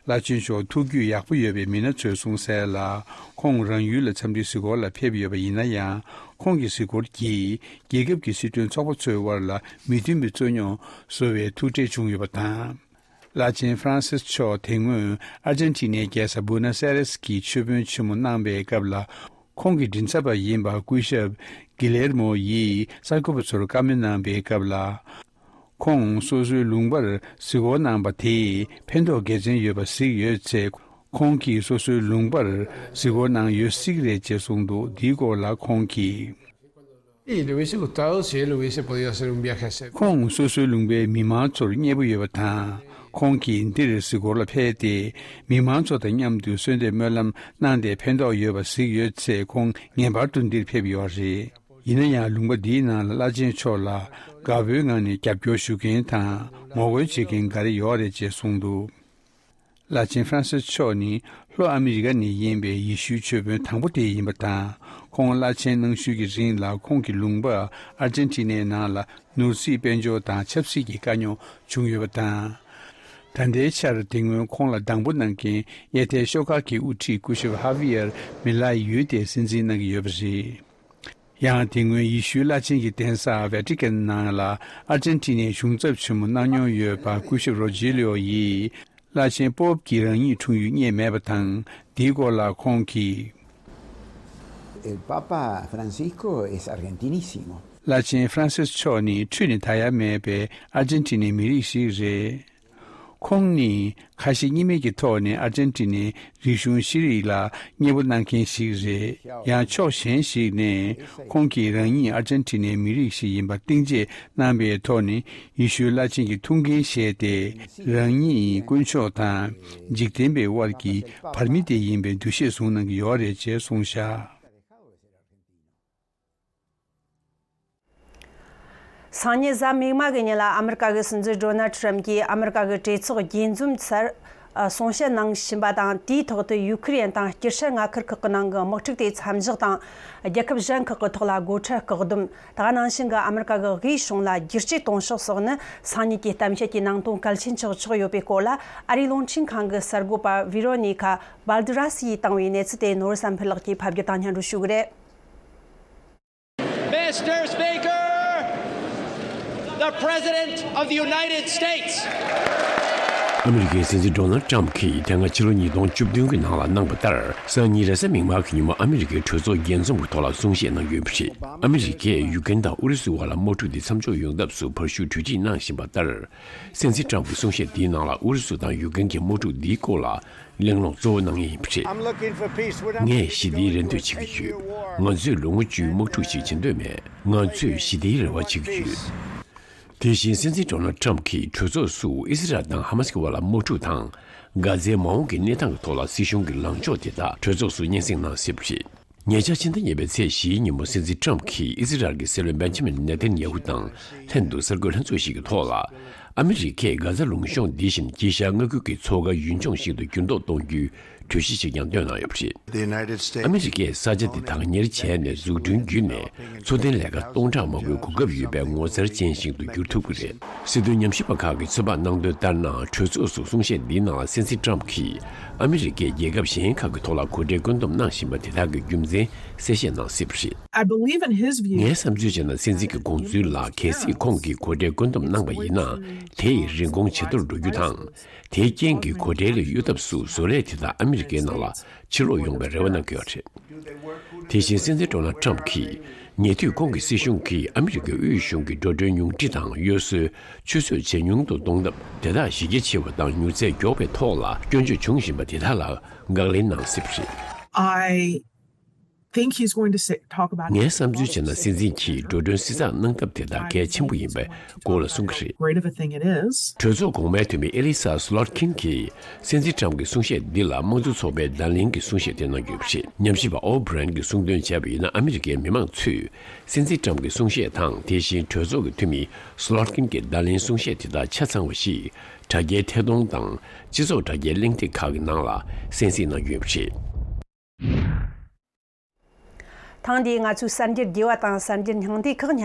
བླ་ཆེན་མཆོག་ཐུགས་རྒྱུས་ཡག་པོ་ཡོད་པའི་མི་སྣ་ཚོས་གསུངས་གསལ་ལ། ཁོང་རང་ཡུལ་ལ་འཚམས་འདྲི་གཟིགས་སྐོར་ལ་ཕེབས་ཡོད་པ་ཡིན་ན་ཡང་། ཁོང་གི་གཟིགས་སྐོར་གྱིས་རྒྱལ་ཁབ་ཀྱི་སྲིད་དོན་ཚོགས་པ་ཚོའི་དབར་ལ་མི་མཐུན་པའི་རྩོད་རྙོག་བཟོ་བའི་ཐུགས་ཁྲལ་བྱུང་ཡོད་པ་དང་། བླ་ཆེན་ཧྥ་རན་སིས་མཆོག་དེ་སྔོན་ཨར་ཇན་ཊི་ནའི་རྒྱལ་ས་བུ་ནོས་ཨེ་རེས་ཀྱི་མཆོད་དཔོན་ཆེན་མོ་གནང་པའི་སྐབས་ལ། ཁོང་གི་མགྲིན་ཚབ་པ་ཡིན་པ་སྐུ་ཞབས་གྷི་ལེར་མོ་ཡིས་གསར་འགོད་པ་ཚོར་བཀའ་མོལ་གནང་པའི་སྐབས་ལ། ཁོང་སོ་སོའི་ལུང་པར་གཟིགས་སྐོར་གནང་པ་དེས་ཕན་ཐོགས་དགེ་མཚན་ཡོད་པ་གཟིགས་ཡོད་ཚེ། ཁོང་གིས་སོ་སོའི་ལུང་པར་གཟིགས་སྐོར་གནང་ཡོད་སྲིད་ཀྱི་རེད་ཅེས་གསུངས་འདུག་འདིའི་སྐོར་ལ་ཁོང་གིས། Y le hubiese gustado, si él hubiese podido hacer un viaje a hacer. ཁོང་སོ་སོའི་ལུང་པའི་མི་མང་ཚོར་མཉེས་པོ་ཡོད་པ་དང་། ཁོང་གིས་འདིར་གཟིགས་སྐོར་ལ་ཕེབས་ཏེ། མི་མང་ཚོ་དང་མཉམ་དུ་གསོལ་འདེབས་སྨོན་ལམ་གནང་སྟེ་ཕན་ཐོགས་ཡོད་པ་གཟིགས་ཡོད་ཚེ། ཁོང་ངེས་པར་དུ་འདིར་ཕེབས་ཡོད་རེད། ཡིན་ན་ཡང་ལུང་པ་འདིའི་ནང་ལ་བླ་ཆེན་མཆོག་ལ་དགའ་པོའི་ངང་ནས་རྒྱབ་སྐྱོར་ཞུ་མཁན་དང་ངོ་རྒོལ་བྱེད་མཁན་འགའ་རེ་ཡོད་རེད་ཅེས་གསུངས་འདུག་བླ་ཆེན་ཧྥ་རན་སིས་མཆོག་ནི་ལྷོ་ཨ་མི་རི་ཀ་ནས་ཡིན་པའི་ཡེ་ཤུའི་མཆོད་དཔོན་དང་པོ་དེ་ཡིན་པ་དང་། ཁོང་བླ་ཆེན་གནང་ཤུལ་གྱི་རིང་ལ་ཁོང་གི་ལུང་པ་ཨར་ཇན་ཊི་ནའི་ནང་ལ་ནོར་སྲིད་དཔལ་འབྱོར་དང་ཆབ་སྲིད་ཀྱི་དཀའ་རྙོག་བྱུང་ཡོད་པ་དང་། ད་ལྟའི་ཆར་དེ་སྔོན་ཁོང་ལ་སྡང་པོ་གནང་མཁན་གཡས་ཐལ་ཤོག་ཁག་གི་དབུ་ཁྲིད་སྐུ་ཞབས་ཧ་བི་ཡར་མི་ལའི་ཡུལ་དེ་སྲིད་འཛིན་གནང་གི་ཡོད་པ་རེད། ཡང་དེ་སྔོན་ཡེ་ཤུའི་བླ་ཆེན་གྱི་གདན་ས་ཝེ་ཏི་ཀན་ནང་ལ་ཨར་ཇན་ཊི་ནའི་གཞུང་ཚབ་ཆེན་མོ་གནང་མྱོང་ཡོད་པ་སྐུ་ཞབས་རོ་ཇི་ལི་ཡོ་ཡིས། བླ་ཆེན་པོབ་ཀྱིས་རང་ཉིད་འཁྲུངས་ཡུལ་རྙེད་མེད་པ་དང་། འདིའི་སྐོར་ལ་ཁོང་གིས། El Papa Francisco es argentinísimo. བླ་ཆེན་ཧྥ་རན་སིས་མཆོག་ནི་འཁྲུས་ནས་ད་ཡ་མེད་པའི་ཨར་ཇན་ཊི་ནའི་མི་རིགས་ཤིག་རེད། ཁོང་ནི་ཁ་ཞེ་གཉིས་མེད་ཀྱི་ཐོག་ནས་ཨར་ཇན་ཊི་ནའི་རིག་གཞུང་ཤེས་རིག་ལ་མཉེས་པོ་གནང་མཁན་ཞིག་རེད། ཡང་ཕྱོགས་གཞན་ཞིག་ནས་ཁོང་གིས་རང་ཉིད་ཨར་ཇན་ཊི་ནའི་མི་རིགས་ཤིག་ཡིན་པ་གཏིང་བརྗེད་གནང་པའི་ཐོག་ནས་ཡེ་ཤུའི་བླ་ཆེན་གྱི་ཐུགས་འགན་བཞེས་ཏེ། རང་ཉིད་དཀོན་མཆོག་དང་འཇིག་རྟེན་པའི་དབར་གྱི་བར་མི་དེ་ཡིན་པའི་འདུ་ཤེས་བཟུང་གནང་གི་ཡོད་རེད་ཅེས་གསུངས་བཞག་སང་ཉིན་གཟའ་མིག་དམར་གྱི་ཉིན་ལ་ཨ་མི་རི་ཀ་གི་སྲིད་འཛིན་ཌོ་ནལ་ཁྲམ་གྱིས་ཨ་མི་རི་ཀ་གི་གྲོས་ཚོགས་རྒྱས་འཛོམས་སར་གསུང་བཤད་གནང་བཞིན་པ་དང་། དེའི་ཐོག་ཏུ་ཡུ་ཁུ་རེན་དང་དཀྱིལ་ཤར་མངའ་ཁུལ་ཁག་གི་ནང་གི་དམག་འཁྲུག་དེ་མཚམས་བཞག་དང་། རྒྱལ་ཁབ་གཞན་ཁག་གི་ཐོག་ལ་སྒོ་ཁྲལ་བཀག་སྡོམ། ད་ག་ནང་བཞིན་གྱི་ཨ་མི་རི་ཀ་གི་དབུས་གཞུང་ལ་བསྒྱུར་བཅོས་གཏོང་ཕྱོགས་སོགས་ནི་སང་ཉིན་གྱི་གཏམ་བཤད་ཀྱི་ནང་དོན་གལ་ཆེན་ཆགས་ཆོག་ཡོད་པའི་སྐོར་ལ། ཨ་རིའི་རླུང་འཕྲིན་ཁང་གི་གསར་འགོད་པ་ཝི་རོ་ནི་ཁ་བཱལ་ཏི་ར་སི་ཡིས་བཏང་བའི་གནས་ཚུལ་དེ་ནོར་བུ་བསམ་འཕེལ་ལགས་ཀྱིས་ཕབ་བསྒྱུར་དང་སྙན་སྒྲོན་ཞུ་གི་རེད། Mister Speaker, the President of the United States. ཨ་མི་རི་ཀའི་སྲིད་འཛིན་ཌོ་ནལ་ཊམ་གྱིས་དེ་སྔ་ཕྱི་ལོ་ཉིས་སྟོང་བཅུ་བདུན་གྱི་ནང་ལ་གནང་བ་ལྟར། སང་ཉིན་རེས་གཟའ་མིག་དམར་གྱི་ཉིན་མོ་ཨ་མི་རི་ཀའི་གྲོས་ཚོགས་རྒྱས་འཛོམས་ཀྱི་ཐོག་ལ་གསུང་བཤད་གནང་ཡོད་པ་རེད། ཨ་མི་རི་ཀས་ཡུ་ཀེན་དང་ཨུ་རུ་སུའི་བར་ལ་དམག་འཁྲུག་འདི་མཚམས་འཇོག་ཡོང་ཐབས་སུ་བར་ཞུགས་གྲོས་འདྲི་གནང་བཞིན་པ་ལྟར། སྲིད་འཛིན་ཊམ་གྱི་གསུང་བཤད་འདིའི་ནང་ལ་ཨུ་རུ་སུ་དང་ཡུ་ཀེན་གྱི་དམག་འཁྲུག་འདིའི་སྐོར་ལ། གླེང་སློང་གཙོ་བོ་གནང་ངེས་ཡིན་པ་རེད། I'm looking for peace. What I'm ངས་ཞི་བདེའི་རེ་འདོད་བྱེད་ཀྱི་ཡོད། ང་ཚོས་ལོ་ངོ་བཅུའི་དམག་འཁྲུག་ཅིག་བྱེད་འདོད་མེད། ང་ཚོས་ཞི་བདེའི་རེ་བ་བྱེད་ཀྱི་ཡོད། དེ་བཞིན་སྲིད་འཛིན་ཌོ་ནལ་ཊམ་གྱིས་གྲོས་ཚོགས་སུ་ཨི་སི་རལ་དང་ཧ་མ་སི་ཀྱི་བར་ལ་དམག་འཁྲུག་དང་། གྷ་ཛའི་མ་འོངས་ཀྱི་གནས་སྟངས་ཀྱི་ཐོག་ལ་སྲིད་གཞུང་གི་ལངས་ཕྱོགས་དེ་དག་གྲོས་ཚོགས་སུ་སྙན་སེང་གནང་སྲིད་པ་རེད། ཉེ་ཆར་ཕྱི་ཟླ་གཉིས་པའི་ཚེས་བཞིའི་ཉིན་མོ་སྲིད་འཛིན་ཊམ་གྱིས་ཨི་སི་རལ་གྱི་སྲིད་བློན་བེན་ཇ་མིན་ནེ་ཐན་ཡ་ཧུ་དང་ལྷན་དུ་གསར་འགོད་ལྷན་ཚོགས་ཤིག་གི་ཐོག་ལ། ཨ་མི་རི་ཀས་གྷ་ཛ་ལུང་གཤོང་འདི་བཞིན་དཀྱིལ་ཤར་མངའ་ཁུལ་གྱི་མཚོ་ཁ་ཡུལ་ལྗོངས་ཤིག་ཏུ་འགྱུར་ལྡོག་གཏོང་རྒྱུའི་གྲོས་གཞི་ཞིག་ཀྱང་བཏོན་གནང་ཡོད་པ་རེད། ཨ་མི་རི་ཀས་ས་ཆ་འདི་དྭངས་གཉེར་བྱས་ནས་འཛུགས་སྐྲུན་བརྒྱུད་ནས་འཚོ་རྟེན་ལས་ཀ་སྟོང་ཕྲག་མང་པོའི་གོ་སྐབས་ཡོད་པའི་ངོ་མཚར་ཅན་ཞིག་ཏུ་འགྱུར་ཐུབ་ཀྱི་རེད། སྲིད་དོན་ཉམས་ཞིབ་པ་ཁག་གིས་ཚོད་དཔག་གནང་དོན་ལྟར་ན། གྲོས་ཚོགས་སུ་གསུང་བཤད་འདིའི་ནང་ལ་སྲིད་འཛིན་ཊམ་གྱིས་ཨ་མི་རི་ཀས་རྒྱལ་ཁབ་གཞན་ཁག་གི་ཐོག་ལ་གོ་གྲལ་བཀོད་འདོམས་གནང་བཞིན་པ་དེ་དག་གི་རྒྱུ་མཚན་གསལ་བཤད་གནང་སྲིད་པ་རེད། I believe in his view. ངའི་བསམ་ཚུལ་བྱས་ན། སྲིད་འཛིན་གྱི་དགོངས་ཚུལ་ལ་གལ་སྲིད་ཁོང་གིས་གོ་གྲལ་བཀོད་འདོམས་གནང་པ་ཡིན་ན། དེ་ཡི་རིན་གོང་ཇེ་མཐོར་འགྲོ་རྒྱུ་དང་། དེའི་རྐྱེན་གྱིས་གོ་གྲལ་ལས་གཡོལ་ཐབས་སུ་བཟོ་ལས་དེ་དག་ཨ་མི་རི་ཀའི་ནང་ལ་ཕྱིར་ལོག་ཡོང་པའི་རེ་བ་གནང་གི་ཡོད་རེད། དེ་བཞིན་སྲིད་འཛིན་ཌོ་ནལ་ཊམ་གྱིས་ཉེ་དུས་ཁོང་གི་སྲིད་གཞུང་གིས་ཨ་མི་རི་ཀའི་དབུས་གཞུང་གི་འགྲོ་གྲོན་ཉུང་འཕྲི་དང་གཡོལ་སྲོལ་ཆུད་ཟོས་ཇེ་ཉུང་དུ་གཏོང་ཐབས་དེ་དག་གཞི་རྒྱ་ཆེ་བ་དང་མྱུར་ཚད་མགྱོགས་པའི་ཐོག་ལ་སྐྱོན་བརྗོད་བྱུང་བཞིན་པ་དེ་དག་ལ་དགག་ལན་གནང་སྲིད་པ་རེད། I think he's going to say, talk about ངའི་བསམ་ཚུལ་བྱས་ན། སྲིད་འཛིན་གྱིས་འགྲོ་གྲོན་བསྲི་ཚགས་གནང་ཐབས་དེ་དག་གལ་ཆེན་པོ་ཡིན་པའི་སྐོར་ལ་གསུང་གི་རེད། Great of a thing it is. གྲོས་ཚོགས་གོང་མའི་འཐུས་མི་ཨེ་ལི་ས་སི་ལོད་ཁིན་གྱིས་སྲིད་འཛིན་ཊམ་གྱི་གསུང་བཤད་འདི་ལ་དམངས་གཙོ་ཚོགས་པའི་བརྡ་ལན་གྱི་གསུང་བཤད་དེ་གནང་ཡོད་པ་རེད། ཉམས་ཞིབ་པ་ཨོ་བྷི་རན་གྱིས་གསུངས་དོན་བྱས་པ་ཡིན་ན། ཨ་མི་རི་ཀའི་མི་མང་ཚོས་སྲིད་འཛིན་ཊམ་གྱི་གསུང་བཤད་དང་། དེ་བཞིན་གྲོས་ཚོགས་ཀྱི་འཐུས་མི་སི་ལོད་ཁིན་གྱི་བརྡ་ལན་གསུང་བཤད་དེ་དག་ཆ་ཚང་བ་ཞིག་དྲ་རྒྱའི་ཐད་གཏོང་དང་སྤྱི་ཚོགས་དྲ་རྒྱའི་གླེང་སྟེགས་ཁག་གི་ནང་ལ་གསན་གཟིགས་གནང་ཡོད་པ་རེད། ཐེངས་འདིའི་ང་ཚོའི་གསར་འགྱུར་དགེ་བ་དང་གསར་འགྱུར་སྙིང་བསྡུས་ཁག་སྙན་